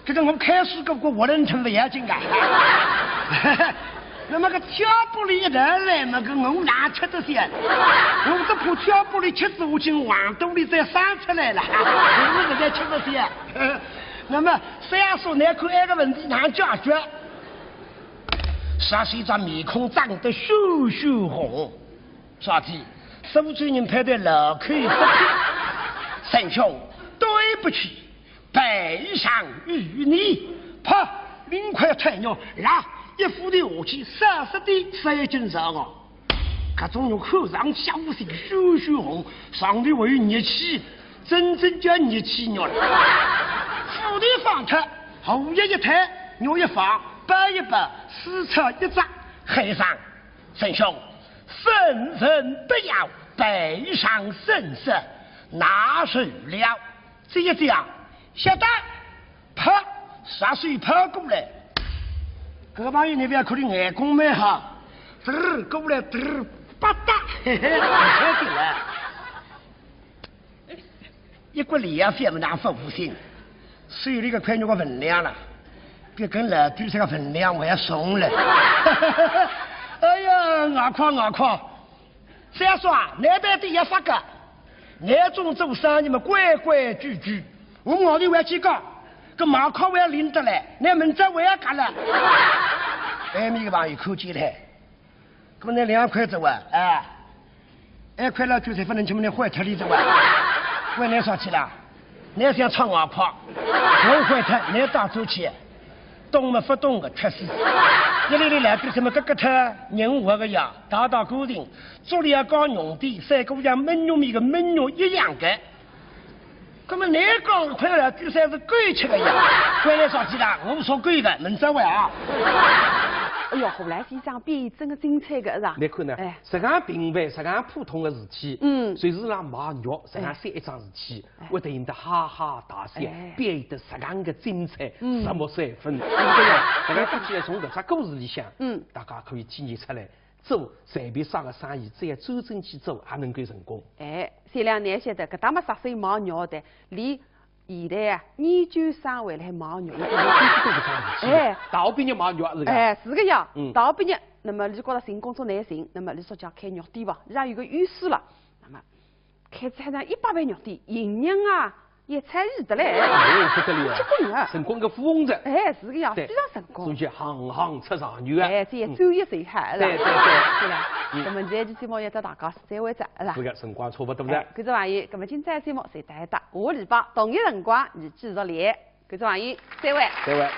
搿个我开水搿个我能吞勿要紧个。那么个挑拨离一道来嘛，搿我哪吃得消？我只怕挑拨离吃仔下去，黄肚里再生出来了，我实在吃勿消。那么三叔，倷看埃个问题哪解决？啥是一张面孔涨得血血红，啥体？苏州人派对老口一说，沈兄，对不起， 赔偿于你。啪，拎块菜肉，啦，一斧头下去，杀杀的，杀一斤肉哦。搿种肉看上去像火星血血红，上头还有热气，真正叫热气肉了。斧头放脱，荷叶一推，肉一放，包一包，撕出一只，喊声：“沈兄，分文不要，赔上声色，拿去了。”这一讲，晓得。 啪，杀手跑过来。搿个朋友，你覅看伊眼光蛮好，嘚儿过来，嘚儿吧嗒，嘿嘿，你晓得了。一个礼啊，覅么拿服务性，手里个块肉个分量了，比跟老底这个分量还要重了。哎呀，外快外快， 小说啊，㑚到底要发个，㑚种做生意么规规矩矩，我外头还要去讲，搿马靠还要领得来，㑚明朝还要轧了。埃面个朋友看见了，搿么㑚两块走啊？哎，埃块老酒才勿能吃么，㑚坏脱里走啊？为㑚啥去啦？ 㑚想唱外快，我坏脱，㑚打出去，懂么勿懂个，吃死。一粒粒来比什么咯咯脱，人活个呀，大大个人，嘴里要讲浓点，赛过像焖肉面个焖肉一样个。搿么㑚讲个块老酒才是狗吃个呀，关㑚啥事啦？我说狗个，明朝会啊。哎哟，荷兰先生表演真个精彩个，是吧？侬看呢？哎。实梗平凡，实梗普通个事体，嗯。就是辣卖肉，实梗小一桩事体。 哎。会得演得哈哈大笑，哎。表演得实梗个精彩，嗯。入木三分。对不对？大家讲起来从搿只故事里向，嗯。大家可以体现出来，做随便啥个生意，只要专心去做，也能够成功。哎，小亮，侬晓得，搿搭么杀手卖肉个，伊现在啊，研究生还辣海卖肉。侬看搿桩事体，哎。大学毕业卖肉是个？哎，是个呀，嗯。大学毕业，那么伊觉得寻工作难寻，那么伊说叫开肉店吧，伊也有个优势了。那么 开仔好像一百爿肉店，营业额也参与得嘞。哦，不得了。结棍啊！成功个富翁哉。哎，是个呀，对。非常成功。所以行行出状元啊。哎，这也专业最好，是吧？对，对，对。是吧？嗯。那么现在节目要搭大家说再会哉，是吧？是个，辰光差不多哉。哎，观众朋友，那么今朝节目就到这，下礼拜同一辰光，伲继续来。 观众朋友，再会。再会。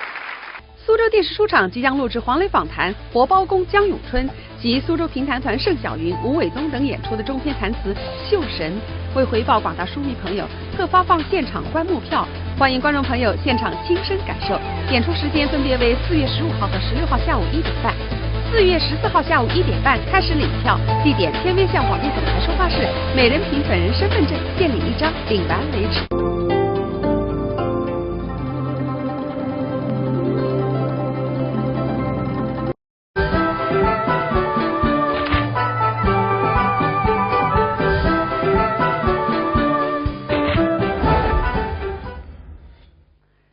苏州电视书场即将录制黄磊访谈《活包公》江永春及苏州评弹团盛小云、吴伟宗等演出的中篇弹词《绣神》。为回报广大书迷朋友，特发放现场观摩票，欢迎观众朋友现场亲身感受。演出时间分别为四月十五号和十六号下午一点半。四月十四号下午一点半开始领票，地点天边巷广电总台收发室，每人凭本人身份证 限领一张，领完为止。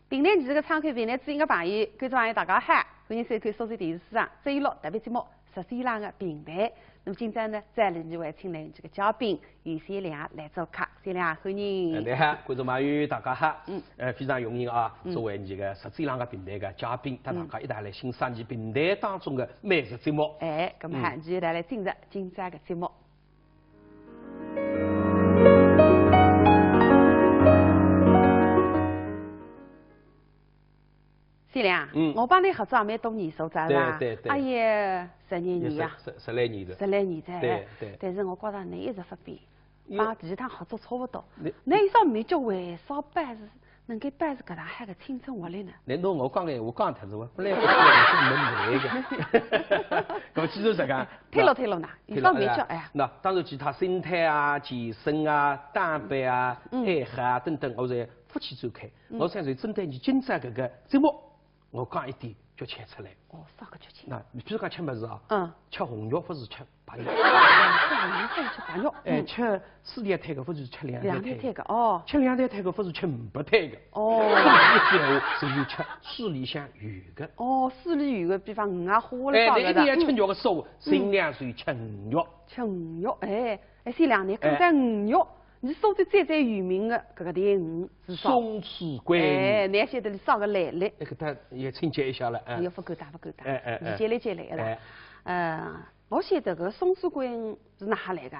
评弹艺术个窗口，评弹知音个朋友，观众朋友，大家好，欢迎收看苏州电视书场周六特别节目《十三郎个评弹》。那么今朝呢，再来为请来这个嘉宾 有小亮来做客，小亮，欢迎。哎，你好，观众朋友，大家好。嗯。呃，非常荣幸啊，嗯。作为伲个《十三郎个评弹》个嘉宾，搭大家一道来欣赏伲评弹当中个美食节目。哎，那么嗯。伲一道来进入今朝个节目。小亮，嗯。我帮侬合作也蛮多年数哉，是吧？对，对，对。哎呀，十几年呀。也十，十，十来年哉。十来年哉，对，哎。对。但是我觉着侬一直勿变。 嗯。帮第一趟合作差勿多。侬，侬有啥秘诀为啥保持，能够保持搿能海个青春活力呢？侬拿我讲个闲话讲脱是伐？本来勿是我是问侬个。搿么既然实梗，推落推落呢，有啥秘诀？哎呀。那当然其他心态啊、健身啊、打扮啊、嗯。爱好啊等等，我侪勿去展开。嗯。我想就针对伲今朝搿个节目， 我讲一点诀窍出来。哦，啥个诀窍？那，你比如讲吃物事啊，嗯。吃红肉勿是吃白肉。哦，吃红肉勿是吃白肉。哎，嗯。吃四天一胎个勿是吃两天一胎个。两天一胎个，哦。吃两天一胎个勿是吃五百胎个。哦。搿么是吃水里向有个。哦，水里有个，比方鱼啊、虾啦，哎，啥个的。侬一定要吃肉个时候，嗯。尽量是吃鱼肉。吃鱼肉，哎，哎，小亮，侬讲到鱼肉， 伲苏州最最有名个搿个鲫鱼是啥？松鼠桂鱼。哎，侬晓得伊啥个来历？哎，搿搭也请教一下了，哎。也勿敢当，勿敢当。哎，哎，哎。侬接来接来，是吧？哎。呃，我晓得搿个松鼠桂鱼是哪哈来个？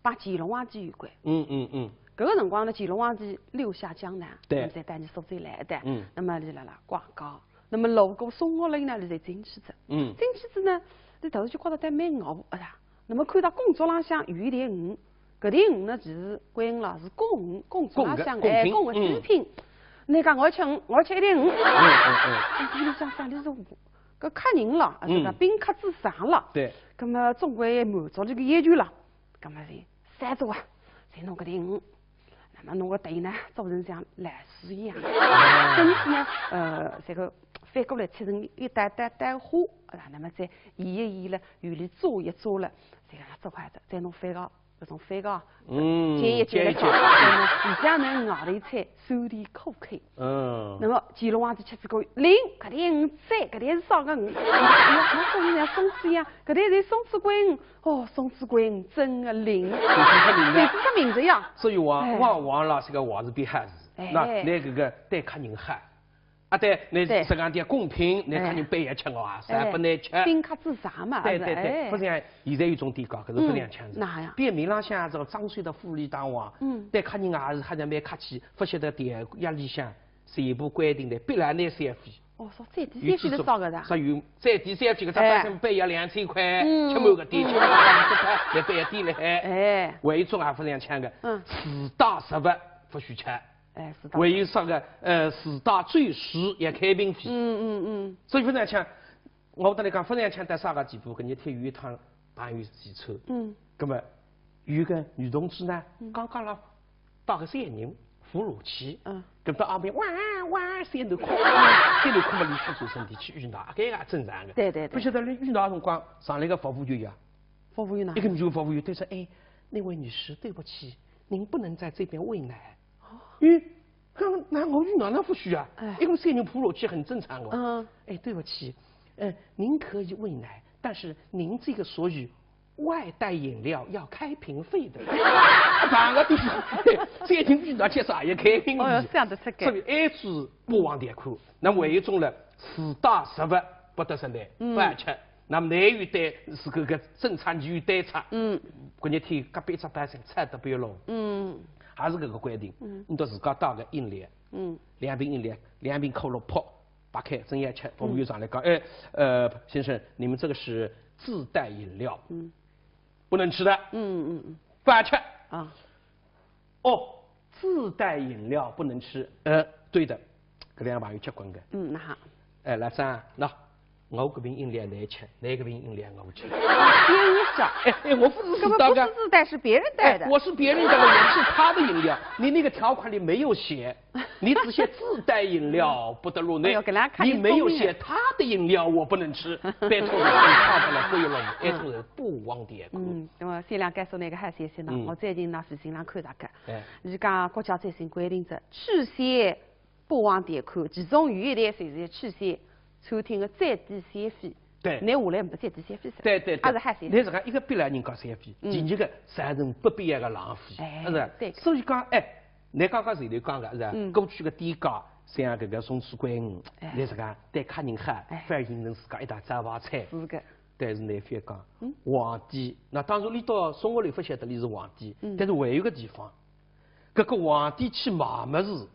帮乾隆皇帝有关。嗯，嗯，嗯。搿个辰光呢，乾隆皇帝六下江南，对。那么才到伲苏州来的。嗯。那么伊辣辣逛街，那么路过松鹤楼呢，伊就进去哉。嗯。进去仔呢，伊突然就觉得蛮饿，啊，那么看到供桌浪向有一条鱼，搿条鱼呢，其实关于啦是供鱼，供桌浪向供个，供品，哎，供个供品。嗯。侬讲我要吃鱼，我要吃一条鱼。嗯，嗯，嗯。哎，伊里向想的是，搿客人了，啊，是吧？嗯。宾客至上了。对。葛么总归满足这个要求了。葛么是三桌啊，侪弄搿条鱼。 那么侬个头呢，做成像老鼠一样，身体呢，呃，这个翻过来切成一道道道花，啊，那么再移一移了，有里做一做了，这个做好了，再弄翻个，搿种翻个，嗯，煎一煎了，煎一煎。那么里向呢，外头菜酸甜苦口。嗯。那么乾隆皇帝吃仔过，灵，搿条鱼赞，搿条是啥个鱼？哎呀，我说人家松鼠一样，搿条是松鼠桂鱼。 哦，松鼠桂鱼真个灵，就是出名个。就是出名个呀。所以王，哎。王，王老师个话是比还是，哎。那，那搿个对客人好，啊，对，那对。实际上点供品，那客人哎。半夜吃哦啊，哎。啥不能吃。宾客至上嘛，对，对，对，哎。不像现在有种店家，可是不像样子。嗯，哪样？店面浪向这个装修得富丽堂皇，嗯。对客人啊，还是蛮客气，不晓得店家里向全部规定的，必然拿消费。 哦，说最低消费是啥个的？啥有最低消费个，哎。他本身半夜两千块，嗯。吃满个店，嗯。吃满个店，来半夜店了海。哎。还有一种也勿像样个，嗯。自带食物勿许吃。哎，自带。还有啥个，呃，自带酒水也开瓶费。嗯，嗯，嗯。所以勿像样，我搭侬讲，勿像样到啥个地步，搿日天有一趟朋友聚餐。嗯。葛么，有个女同志呢，嗯。刚刚了 带个小囡扶楼梯，嗯。搿搭阿妹哇哇三头哭，三头哭嘛，伊去转身体去喂奶，搿个也正常个。对对对。勿晓得伊喂奶辰光，上来个服务员呀，服务员呢？一个女服务员对说：“哎，那位女士，对不起，您不能在这边喂奶。”哦。哎，搿哪我喂奶哪勿许啊？哎。因为小囡扶楼梯很正常个。嗯。哎，对不起，呃，您可以喂奶，但是您这个所有 外带饮料要开瓶费的。办个地方，最近遇到介啥也开瓶费。哦哟，想得出个。所以爱子不忘点苦。那么还有一种呢，自带食物勿得食奶，嗯。勿好吃。那么奶有单，是搿个正常，你有单吃。嗯。搿日天隔壁只单身菜都不要弄。嗯。还是搿个规定，嗯。你都自家带个饮料，嗯。两瓶饮料，两瓶可乐泡， 打开，正要吃，服务员上来讲，哎，呃，先生，你们这个是自带饮料，嗯。不能吃的，嗯，嗯，嗯。勿好吃。啊。哦，自带饮料不能吃，呃，对的，搿两个朋友结棍个。嗯，那好。哎，老张，喏，我搿瓶饮料侬吃，侬搿瓶饮料我吃。便宜着。哎，哎，我勿是自带个。搿个不是自带，是别人带的。哎，我是别人带的，我是他的饮料，你那个条款里没有写。 你只写自带饮料不得入内，哎哟，搿两个，你没有写他的饮料我不能吃，拜托你看出来不要了，嗯。哎，做人不忘点苦。嗯，那么先来告诉那个海鲜先生，嗯。我最近呢是新浪看到个，哎。伊讲国家最新规定着，吃蟹不忘点苦，其中有一点就是吃蟹，餐厅的最低消费。 对。拿下来没最低消费噻。对对对。还是海鲜。拿自家一个必然人家消费，嗯。第二个造成不必要的浪费，哎，是吧？对。所以讲，哎，侬刚刚前头讲个是吧？嗯。过去个店家像搿个松鼠桂鱼，哎。拿自家对客人好，哎。反而形成自家一道招牌菜。是个。但是侬覅讲，嗯。皇帝，那当然侬到生活里勿晓得侬是皇帝，嗯。但是还有个地方，搿个皇帝去买物事，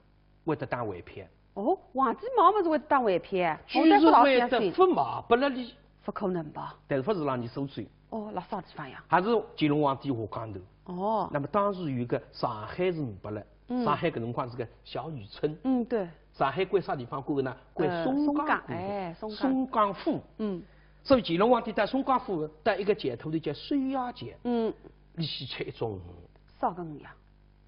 会得打回票。哦，皇帝买物事会得打回票？我侪勿大相信。就是会得勿卖拨了伊。勿可能吧？但是勿是让伊收走。哦，辣啥地方呀？还是乾隆皇帝下江南。哦。那么当时有一个上海是呒拨了，嗯。上海搿辰光是个小渔村。嗯，对。上海归啥地方管个呢？归，呃，松江管个。松江，哎，松江。松江府。嗯。所以乾隆皇帝到松江府，到一个街头里叫水鸭街。嗯。伊去吃一种，啥个鱼呀？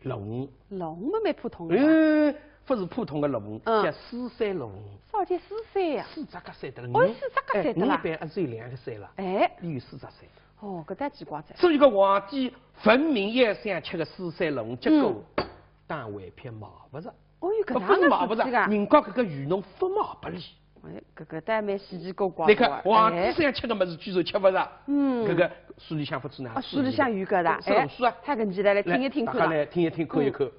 鲈鱼。鲈鱼嘛蛮普通个呀。哎，勿是普通个鲈鱼，嗯。叫四色鲈鱼。啥叫四色呀？四只脚色得了。哦，四只脚色得啦。哎，人一般也只有两个色了。哎。伊有四只色。哦，搿倒奇怪哉。所以讲皇帝分明也想吃个四色鲈鱼，结果，嗯。打回票买勿着。哦哟，搿能个事体啊。勿是买勿着，人家搿个鱼农勿卖拨伊。 哎，搿个倒蛮稀奇古怪个。侬看，皇帝想吃个物事，哎。居然吃勿着。嗯。搿个书里向勿出呢。啊，书里向有搿个的，哎，书啊。太神奇了，来听一听看了。来，大家来听一听，看一看。嗯。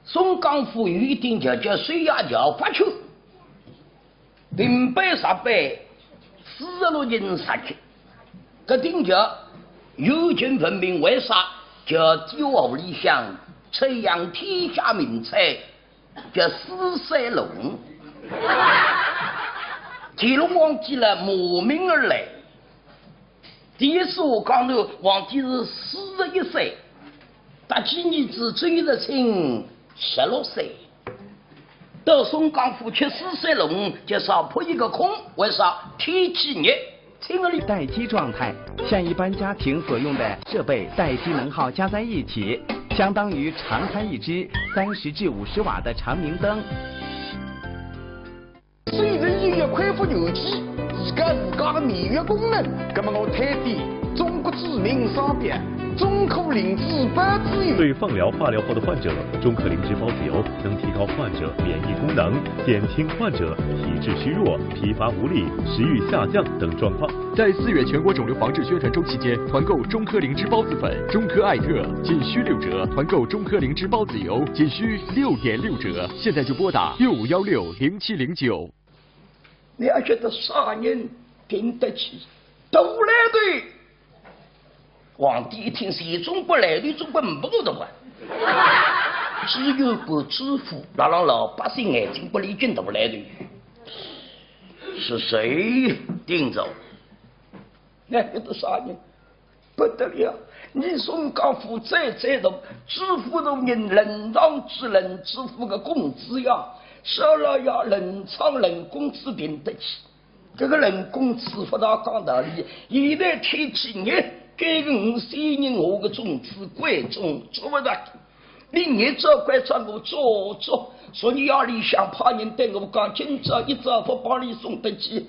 松江府有一条街叫水鸭桥八曲。 平板十板，四十六人十吃。搿条街有情分明，为啥？叫酒楼里向出一样天下名菜，叫四色鲈鱼。乾隆皇帝呢，慕名而来。第一次下江南，皇帝是四十一岁，搭仔儿子周日清十六岁。到松江府吃四三弄，就少扑一个空，为啥？天气热，请个礼。待机状态，像一般家庭所用的设备待机能耗加在一起，相当于长开一支三十至五十瓦的长明灯。 虽然有一块复原机，提高自家的免疫功能。那么我推荐中国著名商标中科灵芝保子油。对放疗、化疗后的患者，中科灵芝孢子油能提高患者免疫功能，减轻患者体质虚弱、疲乏无力、食欲下降等状况。在四月全国肿瘤防治宣传周期间，团购中科灵芝孢子粉、中科艾特仅需六折，团购中科灵芝孢子油仅需六点六折。现在就拨打六五幺六零七零九。 你还晓得啥人顶得起大来头？皇帝一听，谁中国来头，中国没个的啊。只有个知府，让让老百姓眼睛不离近大来头。是谁顶着？那晓得啥人？ 不得了，你松江府最最大，知府大人，冷上去冷知府个工资呀，少了呀，冷上冷工资顶得起。这个冷工资不大讲道理，现在天气热，给个五十人我个种子贵种，做不得。 你日照关照我做做，所以夜里向派人对我讲，今朝一朝不帮你送得去，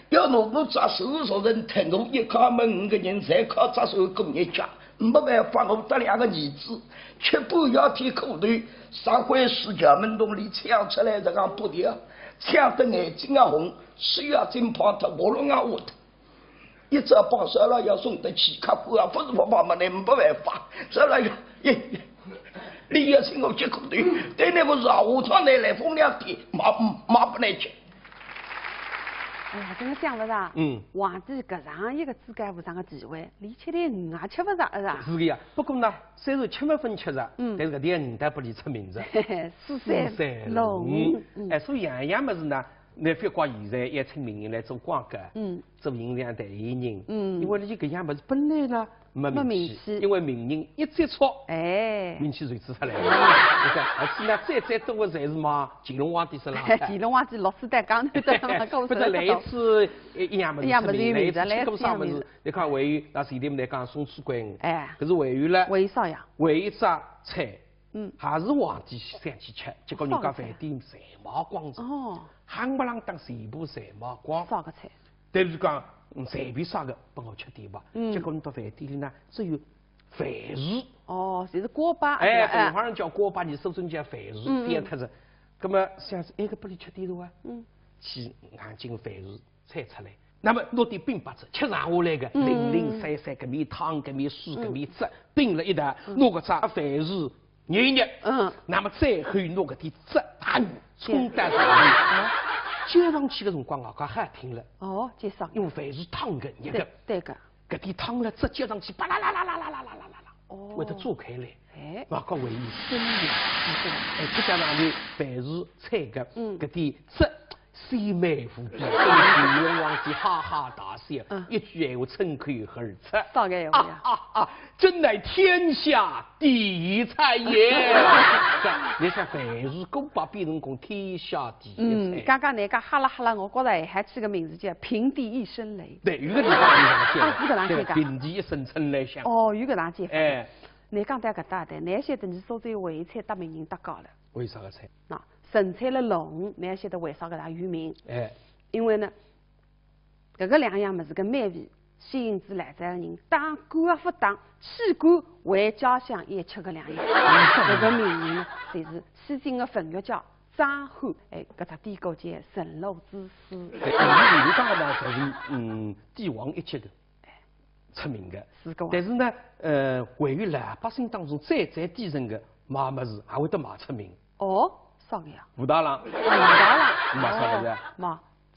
要拿我只手熟人疼我一家门五个人侪靠只手过日脚，没办法，我得两个儿子，吃半夜天苦头，啥回事？衙门洞里抢出来这样不的，抢得眼睛啊红，手啊震碰脱，喉咙啊哑脱。 一只把手了要送得去，客官啊，不是不把门来没办法，这了要，你也请我吃苦头，对那个老和尚来来风凉天，马马不来吃。哎呀，真的想不到，嗯皇帝搿样一个至高无上的地位，连吃点鱼也吃不着，是吧？是个呀，不过呢，虽然吃没分吃着，嗯但是搿点鱼倒拨俚出名着。嘿嘿，四三弄，嗯哎，所以样样物事呢，侬勿怪现在也请名人来做广告，嗯，做形象代言人，嗯因为呢，搿样物事本来呢没没名名气因为名人一接触，哎，名气就出来了。你看，而且呢，最最多的侪是嘛，乾隆皇帝身上的。乾隆皇帝落水担当头的嘛，不得来一次一样物事一样物事出名，来一次有名的吃过啥物事来一次一样物事？你看还有，那前头我们来讲松鼠桂鱼，哎可是还有呢，为啥呀？还有一只菜，嗯还是皇帝想去吃，结果人家饭店侪卖光了，哦，夯不啷当全部侪卖光。啥个菜？但是讲，嗯随便啥个，拨我吃点吧。嗯结果侬到饭店里呢，只有饭鱼。哦，就是锅巴，哎，是吧搿辰光叫锅巴，你苏州叫饭鱼，嗯嗯变脱仔。葛么想是埃个拨伊吃点路啊，嗯，去硬劲饭鱼菜出来。那么拿点冰白子，吃剩下来个嗯零零散散，搿面汤，搿面水，嗯搿面汁，并了一道，拿搿只饭鱼捏一捏。嗯，那么最后拿搿点汁啊，冲到上面，接上去个辰光啊，讲好听了，哦，介绍，因为饭鱼烫个，热个对，对个，搿点汤了汁接上去，啪啦啦啦啦啦啦啦啦啦啦，哦会得炸开来。哎，外加还有生鱼，哎，再加上呢，饭鱼菜个，嗯搿点汁鲜美无比，所以乾隆皇帝哈哈大笑，嗯一句闲话冲口而出。啥个闲话呀？啊啊啊！真乃天下第一菜也。你看，饭鱼锅巴变成功天下第一嗯，菜。刚刚侬讲哈啦哈啦，我觉着还起个名字叫平地一声雷。对，有个地方有这样讲，啊，有搿能介讲对，平地一声春雷响。哦，有搿能介讲。哎，侬讲到搿搭的，侬晓得侬苏州淮菜搭名人搭界了。为啥个菜？那陈菜了龙，侬也晓得为啥搿能有名？哎，因为呢，搿个两样物事个美味吸引住来仔个人，当官也勿当，去官回家乡也吃搿两样。搿个名人呢，就是西京个文学家张翰，哎，搿只典故叫《沉露之诗》。对，因为有讲呢，就是嗯，帝王一级的出名的。是个哇但是呢，呃，位于老百姓当中最最底层的卖物事，还会得卖出名。哦，啥个呀？武大郎，武大郎，卖啥物事啊？哦卖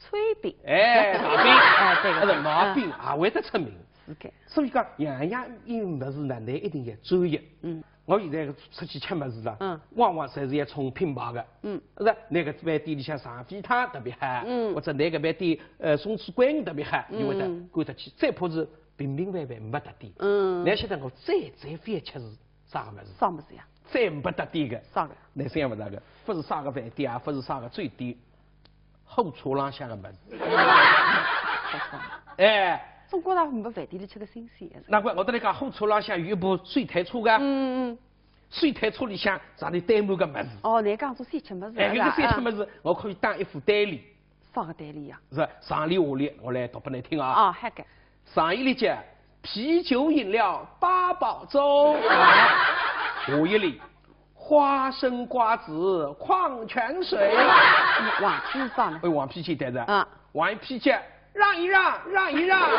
炊饼。哎，大饼，哎，对个，那是卖饼还会得出名。是个，所以讲，样样物事呢，侬一定要专业。嗯，我现在出去吃物事啦，嗯。往往侪是要冲品牌个。嗯。是吧？哪个饭店里向上海汤特别好，嗯。或者哪个饭店，呃，松鼠桂鱼特别好，嗯。因为呢，赶得去，再怕是平平凡凡没得点。嗯。侬晓得我最最欢喜吃是啥个物事？啥物事呀？最没得点个。啥个？侬想勿到个，勿是啥个饭店啊，勿是啥个酒店，火车浪向个物事。哎，中国人没饭店里吃个新鲜个。难怪我跟侬讲，火车浪向有一部水推车个。嗯嗯。水推车里向啥里堆满个物事。哦，侬讲做小吃物事。哎，搿个小吃物事，我可以打一副对联。啥个对联呀？是上联下联，我来读拨侬听啊。啊，好个。上一联叫啤酒饮料八宝粥，下一联花生瓜子矿泉水。嗯，黄皮是啥呢？哎，黄皮简单个。啊。黄皮叫让一让，让一让。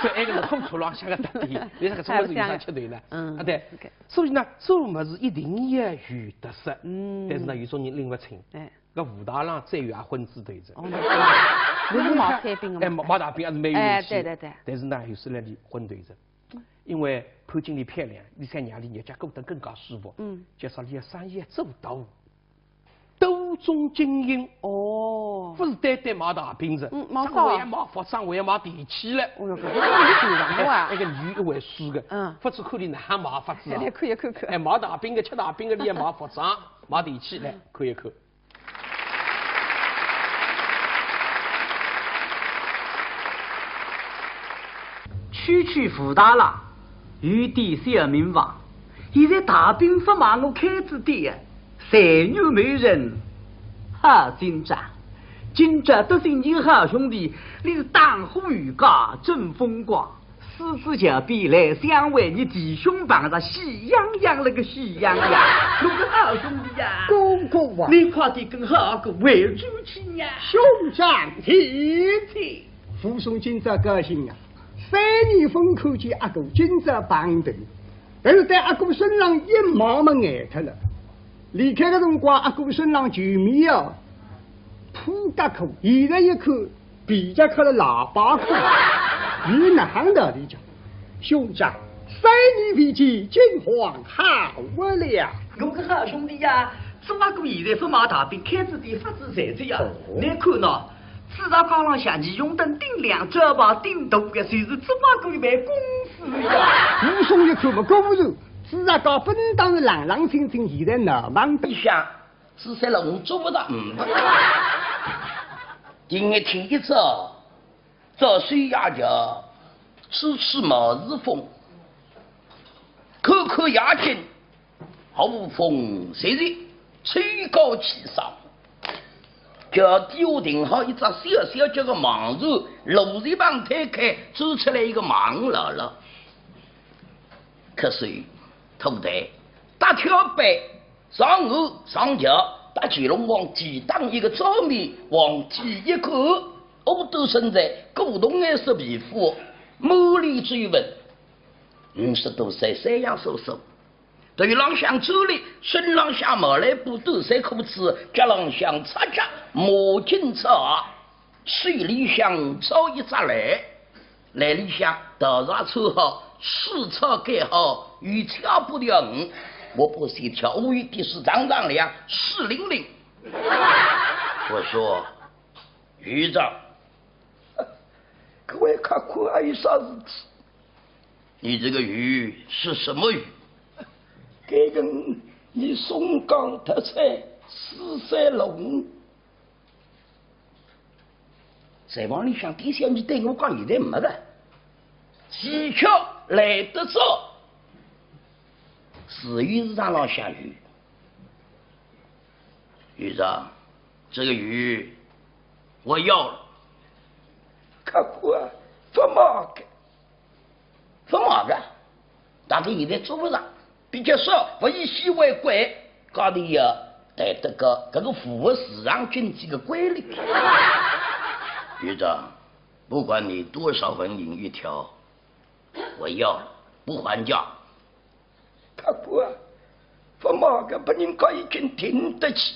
所以埃个是火车浪向个特点，为啥个中国人上吃头呢？嗯，啊，对。OK。所以呢，做物事一定要有特色。嗯。但是呢，有种人拎勿清。哎。搿武大郎再有也昏子头子。哦，那是，那是卖炊饼个嘛。哎，卖，卖大饼还是蛮有元气。哎，对对对。但是呢，有时呢，伊昏头子。因为潘金莲漂亮，伊想让伊日脚过得更加舒服。嗯。就说伊个生意要做大，多种经营。哦。勿是单单卖大饼子，嗯，卖啥？还要卖服装，还要卖电器了。哦哟，搿个是蛮紧张个啊。哎，埃个女一回书个，嗯。勿知看伊哪能卖法子啊。来看一看看。哎，卖大饼个、吃大饼个，伊也卖服装、卖电器，来看一看。 区区武大郎，有点小名望，现在大饼勿卖，我开仔店，才女媒人好紧张。今朝得罪你好兄弟，你是打虎游街真风光，四子桥边来相会，你弟兄碰着喜洋洋，那个喜洋洋。我个好兄弟呀，哥哥啊，你快点跟好哥回转去呀。兄长请。请。 武松今朝高兴啊，三年勿看见阿哥，今朝碰头。但是对阿哥身浪一望么呆脱了。离开个辰光，阿哥身浪旧棉袄，破夹克，现在一看，皮夹克了喇叭裤，有哪能道理讲？兄长，三年未见，金黄好不了。我个好兄弟呀，做阿哥现在勿卖大饼，开仔店发仔财哉呀。哦。你看喏， 朱砂街浪向，你用灯顶亮，招牌顶大个，就是这么个一爿公司呀。武松一看嘛，果然，朱砂街本当是冷冷清清，现在闹忙得。里向，朱砂楼我做勿到，嗯。今日天一早，早睡夜觉，吹吹毛子风，看看夜景， 无风无雨，秋高气爽。脚底下停好一只小小叫个盲船，路一旁推开，走出来一个盲老老。瞌睡、拖台、搭跳板、上岸上桥，搭乾隆皇帝打一个照面，皇帝一看，五斗身材，古铜颜色皮肤，满脸皱纹，五十多岁，三样手手。 头浪向走哩，身浪向毛来布短衫裤子，脚浪向赤脚，墨镜赤鞋，手里向抄一只篮，篮里向稻草穿好，水草盖好，有挑布条鱼，我把线挑乌一点水长长亮，水灵灵。我说，渔长，各位看看还有啥事体？ 你这个鱼是什么鱼？搿个，你松江特产四色龙。在往里向店小二对我讲，现在没个，技巧来得早，自由市场浪向有。渔长，这个鱼我要了。客官啊，不卖个。 勿卖个，大概现在做勿着，比较少，物以稀为贵，价钿也抬得高，搿个符合市场经济个规律。渔长，不管你多少纹银一条，我要了，不还价。 客官啊，勿卖个，别人家已经停得起，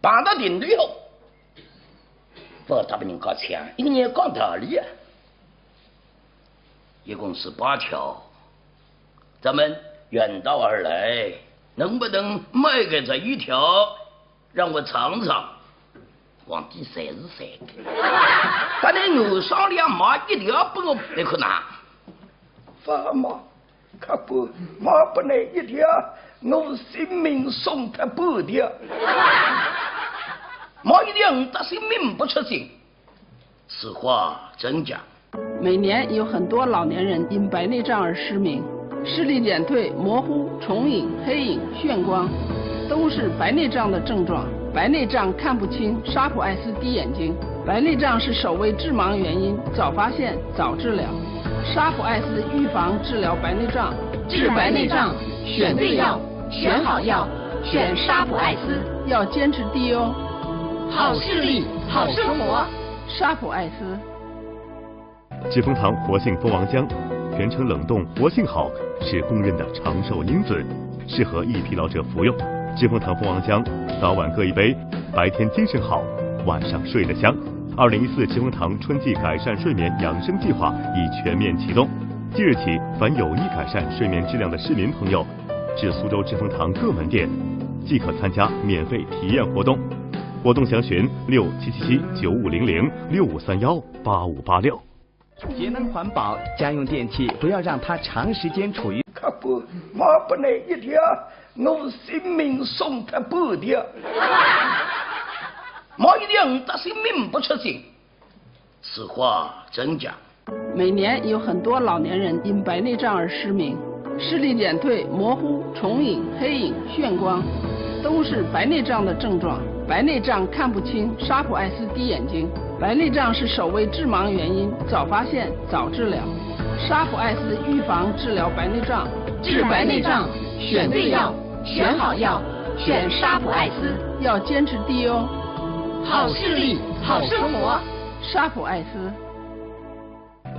碰到停头以后，勿搭别人家抢，一个人讲道理啊。一共是八条，咱们远道而来，能不能卖给咱一条，让我尝尝？皇帝才是三个，他连牛上两马一条不我不可拿。法马，可不，马不能一条，我性命送他半条。马一条，我的性命不出征。 此话怎讲？每年有很多老年人因白内障而失明，视力减退、模糊、重影、黑影、眩光，都是白内障的症状。白内障看不清，沙普爱斯滴眼睛。白内障是首位致盲原因，早发现，早治疗。沙普爱斯预防治疗白内障。治白内障，选对药，选好药，选沙普爱斯。要坚持滴哦。好视力，好生活。 沙普爱斯。知蜂堂活性蜂王浆，全程冷冻，活性好，是公认的长寿因子，适合易疲劳者服用。知蜂堂蜂王浆，早晚各一杯，白天精神好，晚上睡得香。二零一四知蜂堂春季改善睡眠养生计划已全面启动，即日起，凡有意改善睡眠质量的市民朋友，至苏州知蜂堂各门店，即可参加免费体验活动。活动详询六七七七九五零零、六五三幺八五八六。节能环保，家用电器不要让它长时间处于可不，马不能一条，我性命送他半条。马一条，我的性命不出征。此话怎讲？ 每年有很多老年人因白内障而失明，视力减退、模糊、重影、黑影、眩光，都是白内障的症状。白内障看不清，沙普爱斯滴眼睛。白内障是首位致盲原因，早发现，早治疗。沙普爱斯预防治疗白内障。治白内障，选对药，选好药，选沙普爱斯。要坚持滴哦。好视力，好生活。沙普爱斯。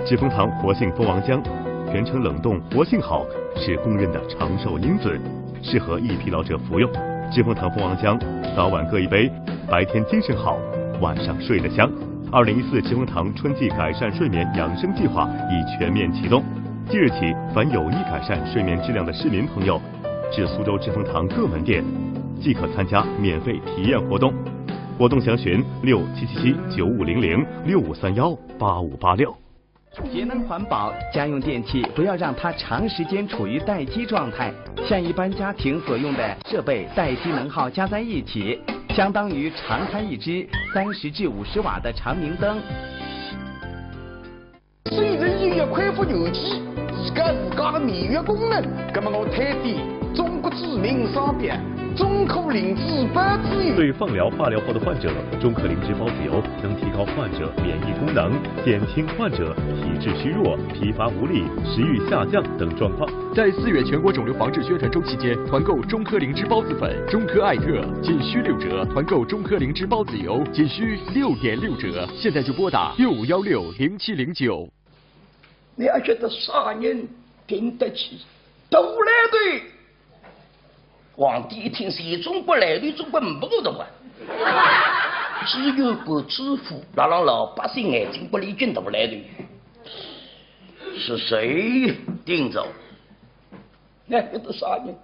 知蜂堂活性蜂王浆，全程冷冻，活性好，是公认的长寿因子，适合易疲劳者服用。知蜂堂蜂王浆，早晚各一杯，白天精神好，晚上睡得香。二零一四知蜂堂春季改善睡眠养生计划已全面启动，即日起，凡有意改善睡眠质量的市民朋友，至苏州知蜂堂各门店，即可参加免费体验活动。活动详询六七七七九五零零、六五三幺八五八六。 节能环保，家用电器不要让它长时间处于待机状态。像一般家庭所用的设备待机能耗加在一起，相当于常开一支三十至五十瓦的长明灯。水能源要恢复元气，提高自家的免疫功能。那么我推荐中国著名商标中科灵芝孢子油。对放疗、化疗后的患者，中科灵芝孢子油能提高患者免疫功能，减轻患者体质虚弱、疲乏无力、食欲下降等状况。在四月全国肿瘤防治宣传周期间，团购中科灵芝孢子粉、中科艾特仅需六折，团购中科灵芝孢子油仅需六点六折。现在就拨打六五幺六零七零九。你还觉得啥人顶得起？大来头！皇帝一听，谁中国来的，中国没个的吧？只有个知府，那让老百姓眼睛不离近大来头。是谁顶着？那个啥人？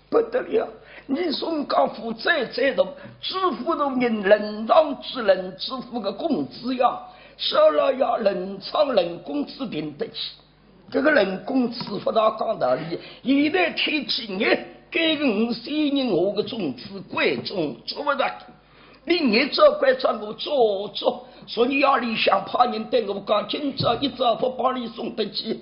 不得了！你宋江府再再大，知府大人，冷场之冷，知府个公子呀，少老爷冷场冷公子顶得起。 这个冷公子不大讲道理，现在天气热，该个五十人我个粽子关中做不着。你热着关照我做做，所以夜里向派人对我讲，今朝一朝不帮你送得去，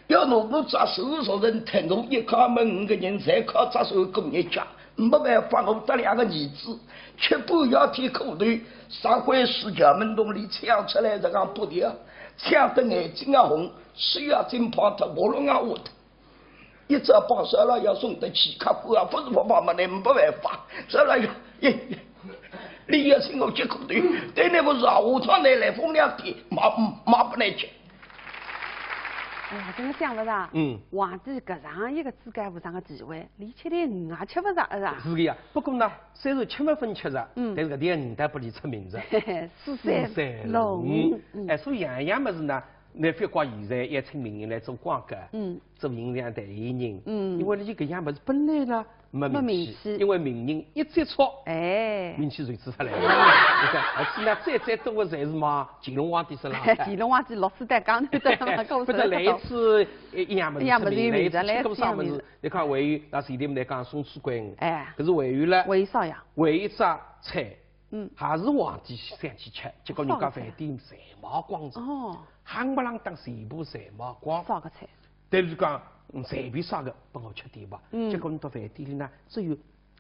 要拿我只手熟人疼，我一家门五个人侪靠只手过日脚。 没办法，我得两个儿子，吃半夜天苦头，啥回事？衙门洞里抢出来这样不掉，抢得眼睛啊红，手啊震碰脱，喉咙啊哑脱。一直帮少老爷送得去，客官啊，不是不帮忙的，没办法。少老爷，耶，你也请我吃苦头，对那个热下趟来来风凉天，马马不能吃。哎呀，真的想不着，嗯，皇帝搿样一个至高无上的地位，连吃点鱼也吃不着，是吧？是的呀，不过呢， 虽然吃没分吃着，嗯，但是搿点人倒拨俚出名哉。四三六五，哎，所以样样物事呢，侬勿怪现在邀请名人来做广告，嗯，做形象代言人，嗯，因为侬搿样物事本来呢没名气，没名气，因为名人一接触，哎，名气就出来了。侬看，而且呢，最最多的侪是嘛乾隆皇帝身浪，乾隆皇帝六世担讲，对伐？或者来一次一样物事出名，一样物事有名，来一次吃过啥物事，来一次有名。侬看还有，那前头我们来讲松鼠桂鱼，哎，搿是还有了，还有啥呀？还有一只菜，嗯，还是皇帝想去吃，结果人家饭店侪卖光了。哦，夯不啷当全部侪卖光。啥个菜？但是讲，嗯，随便啥个，拨我吃点吧。嗯，结果侬到饭店里呢，只有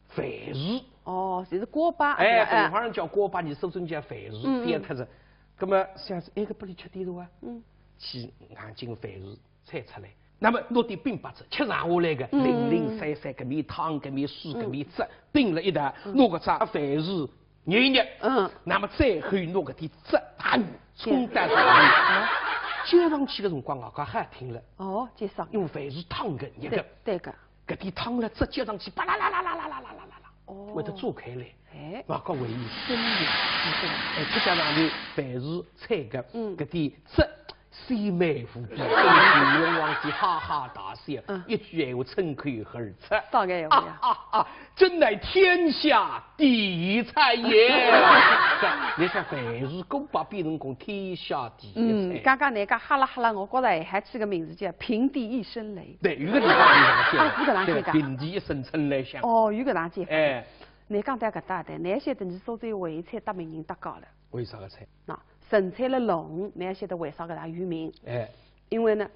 饭薯。哦，就是锅巴，哎，对吧？哎，上海人叫锅巴，侬苏州人叫饭薯，嗯，嗯，变脱了。葛么想是，哎，搿拨侬吃点是伐？嗯，去硬劲饭薯菜出来。那么拿点饼拨仔，吃剩下来个，嗯，零零散散，搿面汤，搿面水，嗯，搿面汁，并了一道，嗯，拿搿只饭薯捏一捏，嗯，那么最后拿搿点汁，哎，冲到上面，啊，接上去个辰光，外加好听了。哦，接上。因为饭薯烫个，热个，对，对个。搿点汤了汁接上去，啪啦啦啦啦啦啦啦啦啦啦，哦，会得炸开来。哎，外加还有生油，哎，再加上头饭薯菜个，嗯，搿点汁，鲜美无比，乾隆皇帝哈哈大笑，嗯，一句闲话冲口而出。啥个闲话呀？啊啊啊！真乃天下第一菜也。侬想，饭薯锅巴变成功天下第一菜。嗯，刚刚侬讲哈啦哈啦，我觉着还好起个名字叫平地一声雷。对，有个地方有搿能讲，啊，有搿能讲个。对，平地一声春雷响。哦，有搿能讲法。哎，侬讲到搿搭的，侬晓得侬苏州还有一菜搭名人搭界了。还有啥个菜？喏，陈菜了龙，侬晓得为啥搿能有名？哎，因为呢，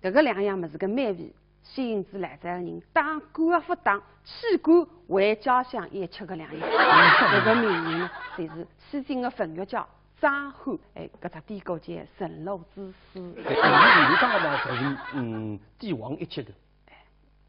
搿个两样物事个美味吸引住老早个人，当官也勿当，去官回家乡也吃搿两样。搿个名人呢，就是西京个文学家张翰，哎，搿只典故叫陈露之死。哎，伊搿个呢，侪是，嗯，帝王一级个，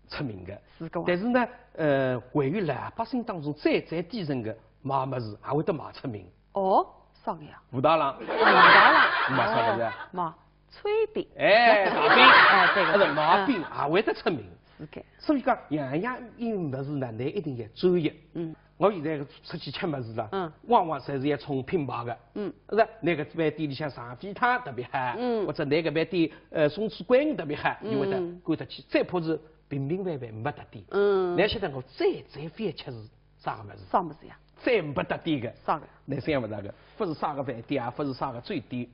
出名个。是个哇。但是呢，呃，还有老百姓当中最最底层个卖物事，也会得卖出名。哦，啥个呀？武大郎。哦，武大郎。卖啥物事啊？哦，卖炊饼。哎，大饼。哎，对个，啊，是卖饼，嗯，也会得出名。是个。所以讲，样样物事呢，侬一定要专业。嗯。我现在出去吃物事了，嗯，往往侪是要冲品牌个。嗯。是吧？搿个饭店里向上海滩特别好，嗯，或者搿个饭店，呃，松鼠桂鱼特别好，嗯，侬会得赶得去，再怕是平平凡凡没得点。嗯。侬晓得我最最欢喜吃是啥个物事？啥物事呀？最没得点个。啥个？侬想勿到个，勿是啥个饭店啊，勿是啥个酒店，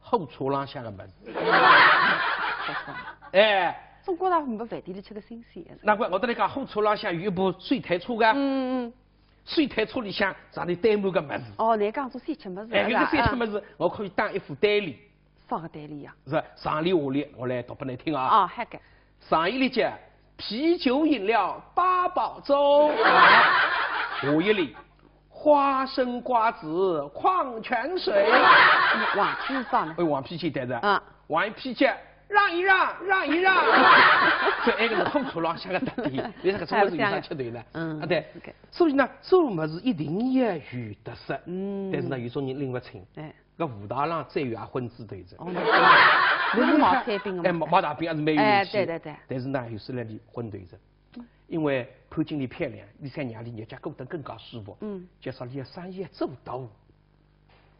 火车浪向个物事。哎，总归啦，没饭店里吃个新鲜个。难怪我搭侬讲，火车浪向有一部手推车个，嗯嗯嗯，手推车里向上头堆满个物事。哦，侬讲做小吃物事，哎，搿个小吃物事，我可以当一副对联。啥个对联呀？是，上联下联，我来读拨侬听啊。啊，好个。 上一联叫啤酒饮料八宝粥，下一联花生瓜子矿泉水。黄皮是啥呢？哎，黄皮简单的。啊。黄皮叫让一让，让一让。所以埃个是火车浪向个特点，侬搿种物事有啥吃头呢？嗯，啊，对。OK。所以呢，做物事一定要有特色。嗯。但是呢，有种人拎勿清。哎。 搿武大郎最后也昏仔头哉。哦，那是，那是卖炊饼个嘛。哎，卖，卖大饼还是蛮有名气。哎，对对对。但是呢，有时呢，伊昏头哉，因为潘金莲漂亮，伊想让伊日脚过得更加舒服，嗯，就说伊个生意要做大，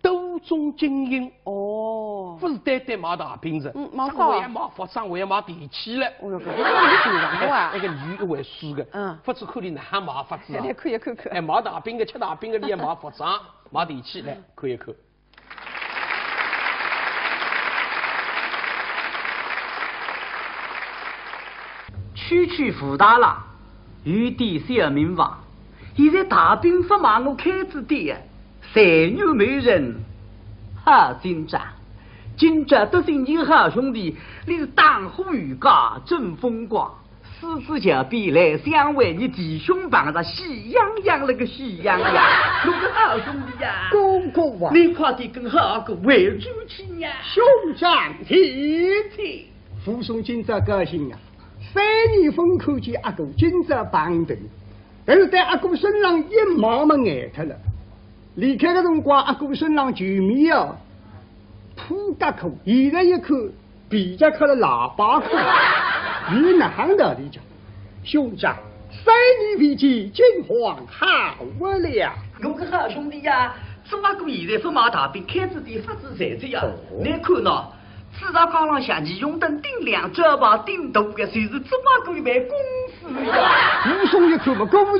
多种经营。哦。勿是单单卖大饼哉，嗯，卖啥？我还卖服装，我还卖电器了。哦哟，搿个是有文化啊。哎，那个女一位书个，嗯，勿是看伊哪能卖法子啊？来看一看看。哎，卖大饼个、吃大饼个，伊也卖服装、卖电器，来看一看。 区区武大郎，有点小名望，现在大饼勿卖，我开仔店，才女美人好进账。今朝得罪你好兄弟，你是打虎游街真风光。 狮子桥边来相会，你弟兄碰着喜洋洋那个喜洋洋。我个好兄弟呀，哥哥啊，你快点跟好哥回转去呀。兄长请。武松今朝高兴啊，三年勿看见阿哥，今朝碰头，但是对阿哥身上一望么呆脱了。离开个辰光，阿哥身上旧棉袄， 破夹克，现在一看，皮夹克了喇叭裤，有哪亨道理讲？兄长，三年未见，金黄好不了。我个好兄弟呀，朱阿哥现在勿卖大饼，开仔店发仔财哉呀。哦。倷看喏，紫石街浪向，旗红灯顶亮，招牌顶大个，就是朱阿哥一爿公司呀。武松一看嘛，果然，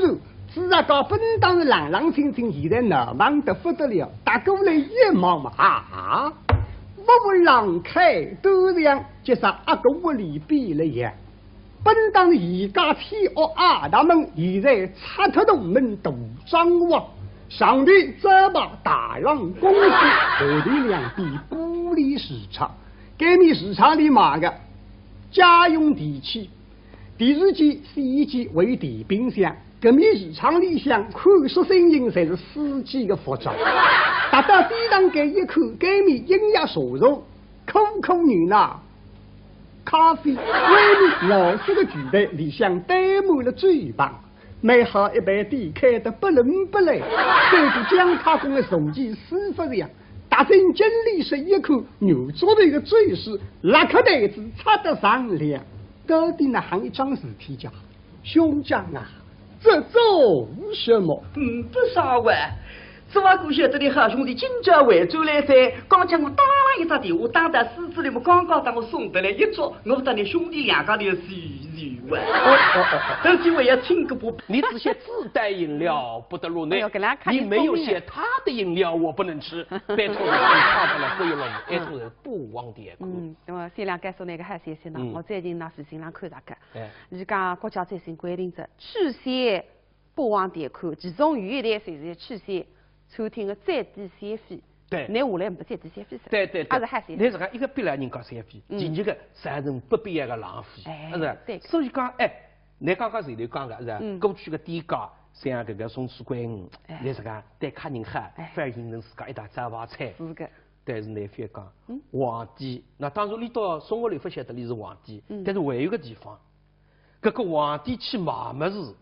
紫石街本当是冷冷清清，现在闹忙得勿得了，踏过来一望嘛，啊，乌乌浪开端详，就像阿哥屋里变了样。 本当严家千户阿大门，现在拆脱洞门大张望，上头招牌大朗公司，后头两边玻璃橱窗，该面橱窗里卖个家用电器，电视机、洗衣机、还有电冰箱，搿面橱窗里向款式新型，侪是四季个服装。踏到店堂间一看，该面饮料、茶茶，可可牛奶、 咖啡，外面老式个柜台，里向堆满了酒瓶，蛮好一爿店开得不伦不类，对过姜太公个坐骑师傅一样，踏进经理室一看，牛桌头个酒水，拉开台子插得锃亮。到底哪哼一桩事体介？ 兄长啊，这做什么？嗯，不啥哇。朱阿哥晓得倷好兄弟今朝回转来哉，刚刚我打了一只电话，打到书桌里么，刚刚搭我送得来一桌，我搭倷兄弟两家头要叙叙哇。哦，哦，哦，哦。但是我要请个不，你只写自带饮料不得入内，哎呦，搿两家头你没有写他的饮料，我不能吃。拜托你，你看出来不一样，哎，这个不忘点苦。嗯，那么先两个说那个海鲜先呢，嗯。我最近呢，微信上看到个。 哎。伊讲国家最新规定着，吃鲜不忘点苦，其中有一点就是吃鲜餐厅的最低消费。对。拿下来没最低消费是吧？对，对，对。还是海鲜？拿自家一个别人家消费，嗯。第二个造成不必要的浪费，哎，是吧？对。所以讲，哎，你刚刚前头讲的是吧？嗯。过去的店家像搿个松鼠桂鱼，哎。拿自家对客人好，哎。反而形成自家一道招牌菜。是个。但是倷覅讲，嗯。皇帝，那当然倷到生活里勿晓得倷是皇帝，嗯。但是还有个地方， 搿个皇帝去买物事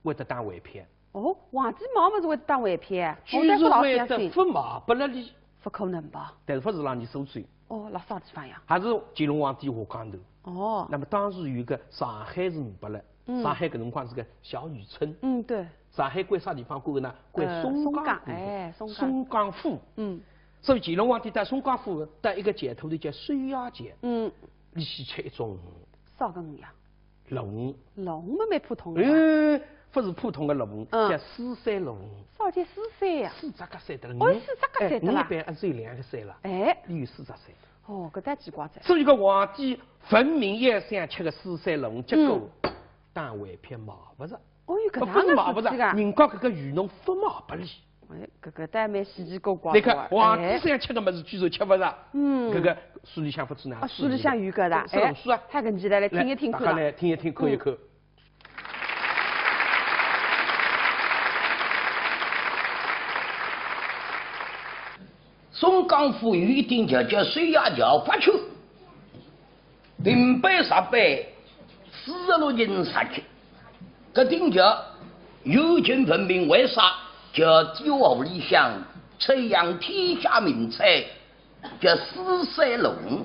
会得打回票。哦，皇帝买物事会得打回票？居然会得勿卖拨了倷。勿可能吧？但是勿是让倷收走。哦，辣啥地方呀？还是乾隆皇帝下江南。哦。那么当时有一个上海市民拨了，嗯。上海搿辰光是个小渔村。嗯，对。上海归啥地方管呢？归松江管。呃，松江，哎，松江。松江府。嗯。所以乾隆皇帝到松江府，到一个桥头头叫收押桥。嗯。倷去吃一种啥个鱼呀？ 鲈鱼。鲈鱼嘛蛮普通的呀。哎，勿是普通的鲈鱼，嗯。叫四色鲈鱼。啥叫四色呀？四只脚三得了。哦，四只脚三得了。哎，人一般还是有两个三了。哎。伊有四只三。哦，搿倒奇怪哉。所以讲皇帝分明也想吃个四色鲈鱼，结果，嗯。打回票买勿着。哦哟，搿能个事体啊。勿是买勿着，人家搿个鱼农勿买拨伊。 哎，搿个倒蛮稀奇古怪的。你看，皇帝想吃个物事，居然吃勿着。嗯。搿个书里向勿止呢。啊，书里向有搿个，哎，是书啊。还跟起来来听一听看吧。哎，大家来听一听，看一看。嗯。松江府有一点叫，叫水衙桥八圈。 平背石板，四十六进石级。搿顶桥有近闻名，为啥？桥底下里向出一样天下名菜，叫四色鲈。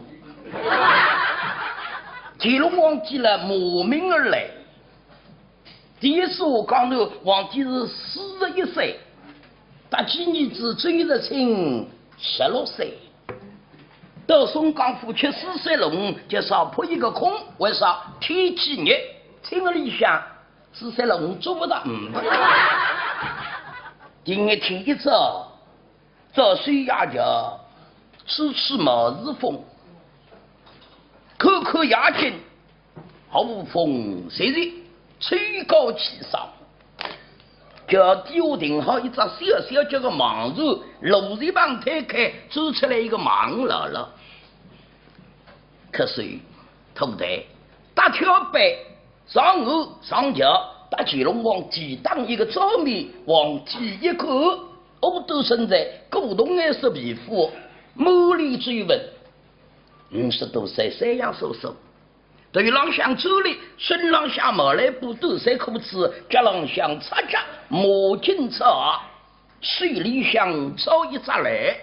乾隆皇帝呢，慕名而来。 第一次下江南，皇帝是四十一岁，搭仔儿子周日清十六岁。到松江府吃四色鲈，就少扑一个空，为啥？天气热，厅里向四色鲈做勿着，嗯。第二天一早， 早水衙桥吹吹毛时风，看看夜景，无风习雨，吹高气爽。桥底下停好一只小小叫个盲船，路一旁推开，走出来一个盲老老。瞌睡，拖台，搭跳板， 上岸上桥，搭乾隆皇帝打一个照面，皇帝一看，五斗身材，古铜颜色皮肤，满脸皱纹，五十多岁，三样手手，头浪向珠笠，身浪向毛蓝布，短衫裤子，脚浪向赤脚，墨镜赤鞋，手里向抄一只篮。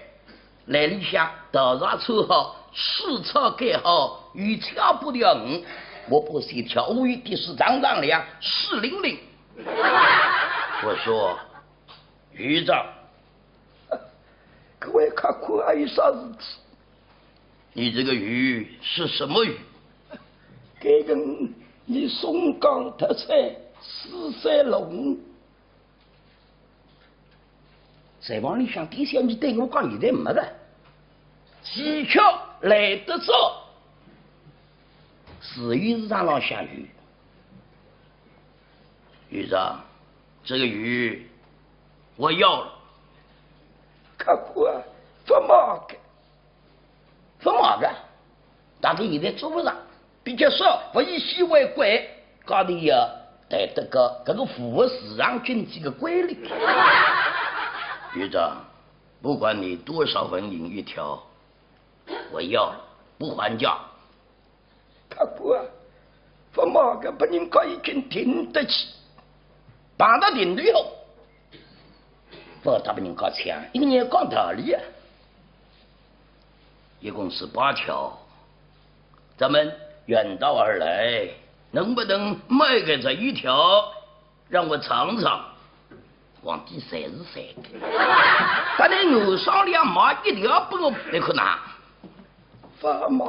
篮里向稻草穿好，水草盖好，有挑拨条鱼，我把水挑，我一滴水长长亮，水灵灵。我说，余丈，各位客官，还有啥事体？你这个鱼是什么鱼？搿个是松江特产四色龙。 厨房里向店小二对我讲，现在没了，技巧来得早，自由市场浪向有。局长，这个鱼我要了。客官，勿卖个。 勿卖个，大概现在做勿着，比较少，物以稀为贵，价钿也抬得高，搿个符合市场经济的规律。局长，不管你多少纹银一条，我要了，不还价。客官，勿卖个，拨人家已经定得起，碰到定头以后， 勿搭拨人家抢，一个人讲道理啊。一共是八条，咱们远道而来，能不能卖给这一条，让我尝尝？皇帝才是谁的？他连我商量买一条拨我，你看呐。 勿卖。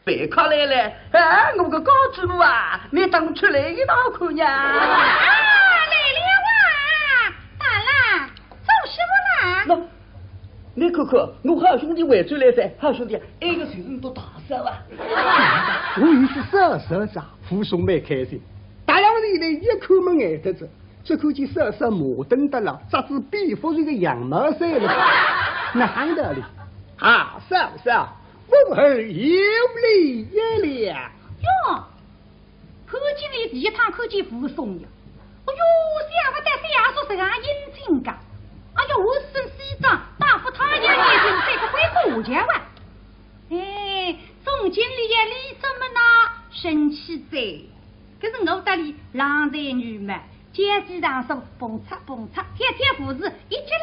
别客来了，哎，我个家主婆啊，你等出来一道看呀。啊，来了啊，大郎，做什么啦？喏，你看看，我好兄弟回转来噻，好兄弟，埃个就是你个大嫂啊。我有是嫂嫂子啊，武松蛮开心。大郎现在一看么眼得着，只看见嫂嫂摩登得了，着仔便服是个羊毛衫了。哪亨道理？啊，嫂嫂， 我儿有礼了。哟，潘金莲第一趟看见武松呀，哎哟，想勿到小叔实梗英俊个。哎哟，一身西装，戴副太阳眼镜，戴个灰姑娘啊。哎，总经理呀，你怎么呢？生气哉？可是我搭伊郎才女貌，交际场上蹦擦蹦擦，跳跳舞是一级嘞。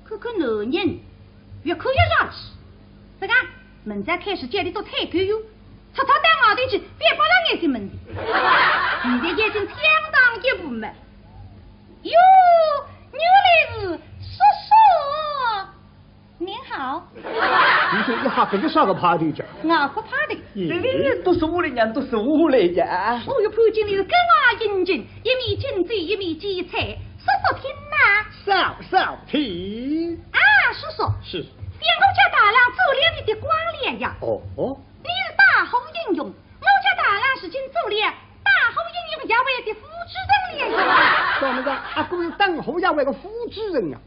看看男人，越看越洋气。这个，明朝开始叫伊做采购员，出趟到外头去，覅拨人眼睛门前。现在已经相当一步么。哟，原来是叔叔，您好。你说一下，搿个啥个派头讲？外国派头。咦，这个读书的人读书来呀。哦哟，潘金莲是格外英俊， 一面敬酒，一面夹菜，叔叔听呐。嫂嫂听。啊，叔叔，是。想我家大郎做了你的官了呀。哦，哦。你是打虎英雄，我家大郎如今做了打虎英雄协会的副主任了呀。怎么着？阿哥是打虎协会的副主任啊？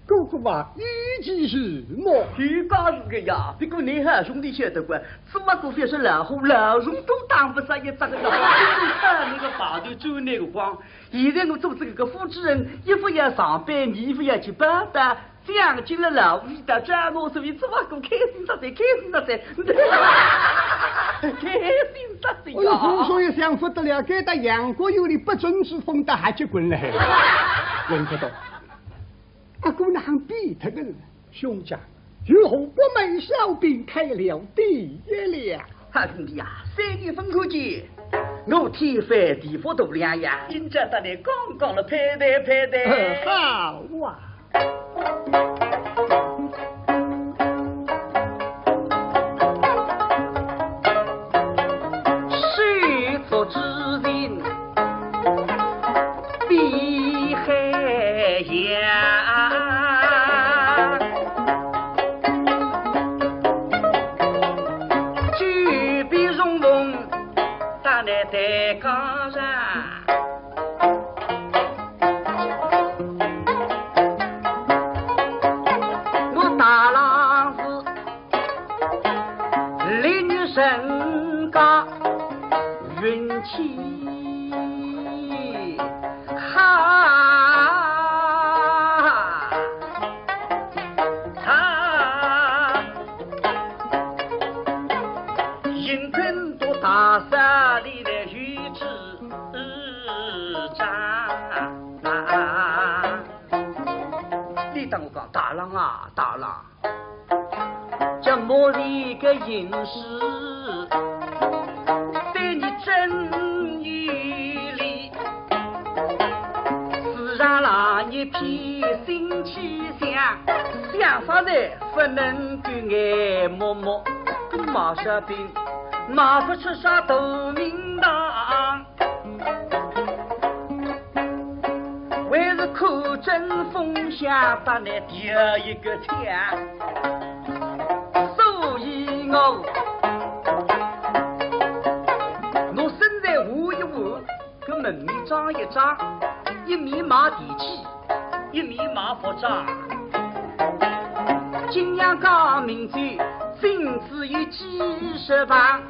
哥哥啊，有其事么？有介事个呀，不过你好兄弟晓得个，只不过非是老虎，老鼠都打不杀一只个呀。你看那个排队走那个光，现在我做这个副主任，一副要上班，二副要去报道，奖金了老虎一道，叫我所以只不过开心得哉，开心得哉，开心得哉呀。哎呦，武松也想不得了，该搭杨过有的不准之风的还结棍嘞，轮不到。 阿哥哪亨变脱个呢？兄长，有何不满小兵开了地业了？好兄弟啊，三年分开去，我天翻地覆大两样，今朝搭你讲讲了，拍台拍台。呃，好啊。 手足之情比海洋，举杯重逢，打在台阶上。我大郎是 立于人家运气好，他因困多大山里的鱼之长。你等我讲，大郎啊，大郎， 将我这个应试对你真有利，自然让你一片新气象，想啥呢？不能够眼摸摸，马小兵，马不出啥大名堂，还是看针风向打那第一个枪，所以我，我身材换一换， 搿门面张一张，一面卖电器，一面卖服装。景阳冈名酒，仅只有几十房。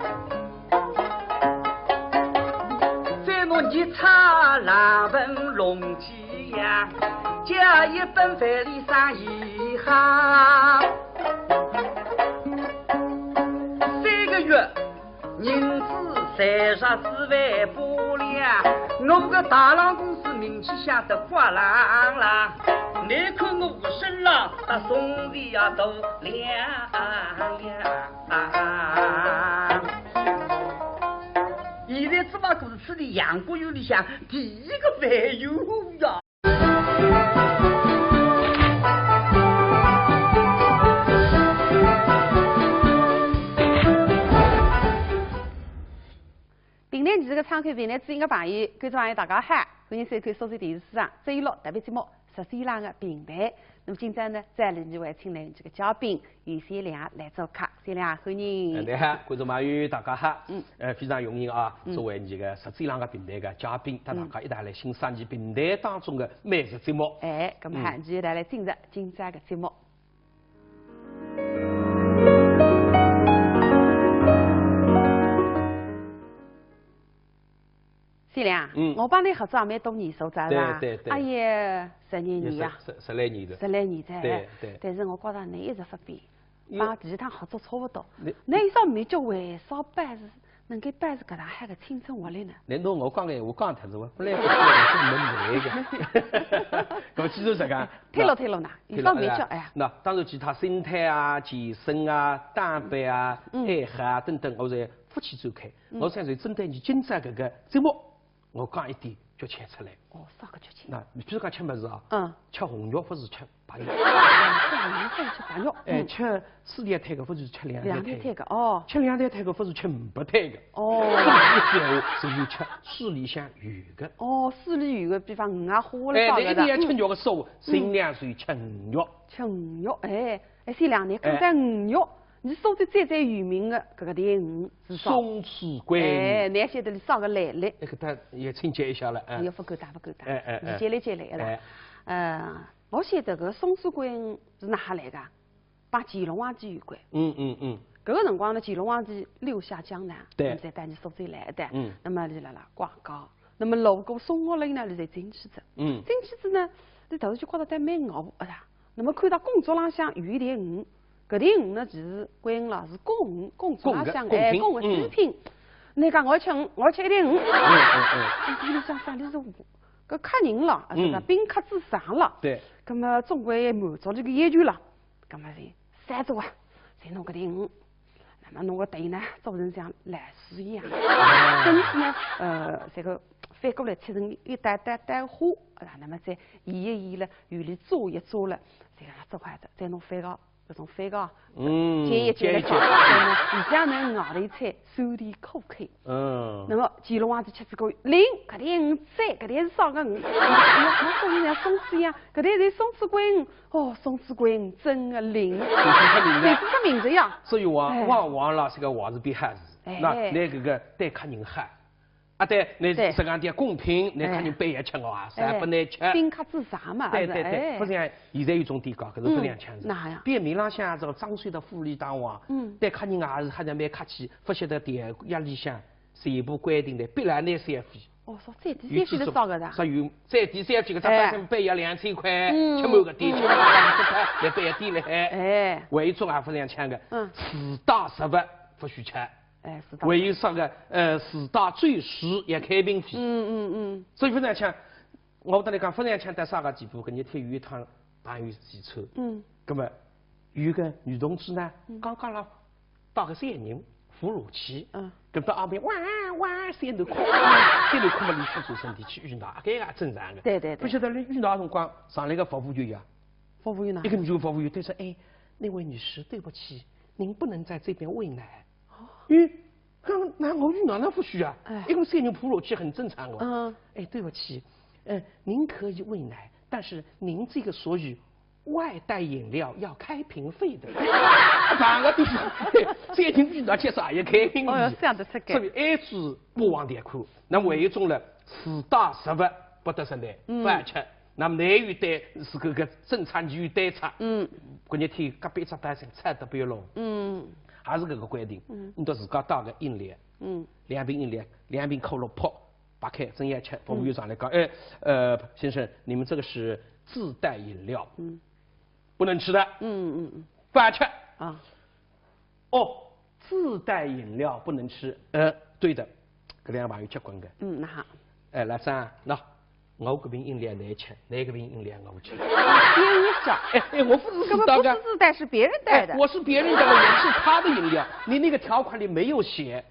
再拿日照、冷风、弄几样，加一本万里生意行。三个月 银子赚着四万八两，我个大郎公司名气响得呱啦啦。你看我身浪搭铜钿呀都两样。现在芝麻故事里杨国友里向第一个万元户呀。 评弹艺术个窗口，评弹知音个朋友，观众朋友，大家好！欢迎收看苏州电视书场周一六特别节目《十三郎个评弹》。那么今朝呢，再另外请来这个嘉宾， 于小良来做客。小良，欢迎。哎，你好，观众朋友，大家好。嗯。呃，非常荣幸啊，嗯。作为你个《十三郎个评弹》个嘉宾，搭大家一道来欣赏你评弹当中个美食节目。哎，那么嗯。还是一道来进入今朝个节目。小良，嗯。我帮你合作也蛮多年数哉，是吧？对，对，对。哎呀，十几年呀。也十，十，十来年哉。十来年哉，对，哎。对。但是我觉着你一直勿变。 哟。帮第一趟合作差勿多。你，那一张面具为啥摆是能够摆是搿大海个青春活力呢？难道我讲个闲话讲脱是伐？本来勿是，我是没没来个。搿么既然实梗，退了，退了呐，退了，一张面具，哎。哎呀。那当然其他生态啊、健身啊、打扮啊、嗯。爱好啊等等，我侪勿去展开。嗯。我想就针对你今朝搿个节目， 我讲一点诀窍出来。哦，啥个诀窍？那你比如讲吃物事啊，嗯。吃红肉勿是吃白肉。哦，吃红肉勿是吃白肉。哎，嗯。吃四两摊个勿是吃两两两摊摊个，哦。吃两两摊个勿是吃五百摊个。哦。搿么一句闲话，是有吃水里向有个。哦，水里有个，比方鱼啊、虾了哎，啥个的。那一定要吃肉个时候，嗯。尽量是吃鱼肉。吃鱼肉，哎，哎，小良，你讲到鱼肉， 你苏州最最有名个搿个条鱼是啥？松鼠桂鱼。哎，侬晓得伊啥个来历？哎，搿搭也请教一下了，哎。也勿敢当，勿敢当。哎，哎，哎。侬接来接来，是吧？哎。呃，我晓得搿松鼠桂鱼是哪哈来个？帮乾隆皇帝有关。嗯，嗯，嗯。搿个辰光呢，乾隆皇帝六下江南，对。那么才带伊苏州来的。嗯。那么伊辣辣逛街，那么路过松鹤楼呢，伊才进去仔。嗯。进去仔呢，伊突然就觉得倒蛮饿，啊， 那么看到供桌浪向有一条鱼，搿条鱼呢，就是桂鱼了，是供鱼，供桌浪向，供个，哎，供品，供个祭品。嗯。伊讲我要吃鱼，我要吃一条鱼。嗯，嗯，嗯。伊心里想，啥里是搿客人了，啊，是吧？嗯。宾客至上了。对。葛么总归满足伊个要求了，葛么就三桌啊，侪拿搿条鱼。 那么侬个头呢，做成像老鼠一样，身体呢，呃，这个翻过来切成一点点点花，啊，那么再移一移了，用力抓一抓了，这个做好的，再弄翻个，搿种翻个，嗯，煎一煎了，煎一煎。再弄里向呢，外头一层酸甜苦口。嗯。那么乾隆皇帝吃仔过，灵，搿条鱼赞，搿条是啥个鱼？哎呀，我说人家松鼠一样，搿条是松鼠桂鱼。 哦，松鼠桂鱼真个灵，就是出名个。就是出名个呀。所以王，哎。王，王老师个王字边还是，哎。那，那个个对客人好，啊，对，那对。实梗点供品，那客人对。白也吃哦，啊，哎。啥不能吃。宾客至上嘛，对，对，对，哎。不像现在有种店家，可是不像样子。嗯，哪样？店面浪向这个装修的富丽堂皇，嗯。对客人啊，还是还是蛮客气，不晓得店家里向全部规定的，必然拿小费。 哦，说最低消费是啥个的？说有最低消费个，哎。他本身白要两千块，嗯，吃满个店，嗯。吃满个店，来白要点了，哎。哎。还有种也不像样个，嗯。自带食物不许吃。哎，是的。还有啥个，呃，自带酒水也开瓶费。嗯，嗯，嗯。所以不像样，我跟你讲，不像样到啥个地步，搿日天有一趟朋友聚餐，嗯。葛么有个女同志呢，嗯。刚刚了，带个小人，哺乳期，嗯，搿到阿妹哇哇三头哭，三头哭嘛，伊去做身体去喂奶，搿个也正常个。对对对勿晓得伊喂奶辰光，上来个服务员呀，服务员呢一？个女服务员对说，哎，那位女士，对不起，您不能在这边喂奶。咦，刚那我喂奶那不需要，哎因为三人哺乳期很正常哦。嗯，哎，对不起，呃，您可以喂奶，但是您这个所有外带饮料要开瓶费的。哪个地方？三人喂奶吃啥也开瓶哦哟的。想得出个所以爱子不忘点苦。那么还有一种呢，自带食物不得食奶，嗯勿吃。那么奶有单是搿个正常就有单吃。嗯搿日天隔壁只单身菜特别弄，嗯还是搿个规定。嗯你到自家带个饮料，嗯两瓶饮料，两瓶可乐泡，擘开正要吃，服务员上来讲，哎，呃，先生，你们这个是自带饮料，嗯不能吃的，嗯嗯嗯勿吃。啊，哦，自带饮料不能吃。呃，对的，搿两个朋友结棍个。嗯，那好，哎，老张，喏，我搿瓶饮料侬吃，侬搿瓶饮料我吃。便宜少。哎哎，我不是根本不自带的是自带，是别人带的。哎，我是别人的，我是他的饮料，你那个条款里没有写。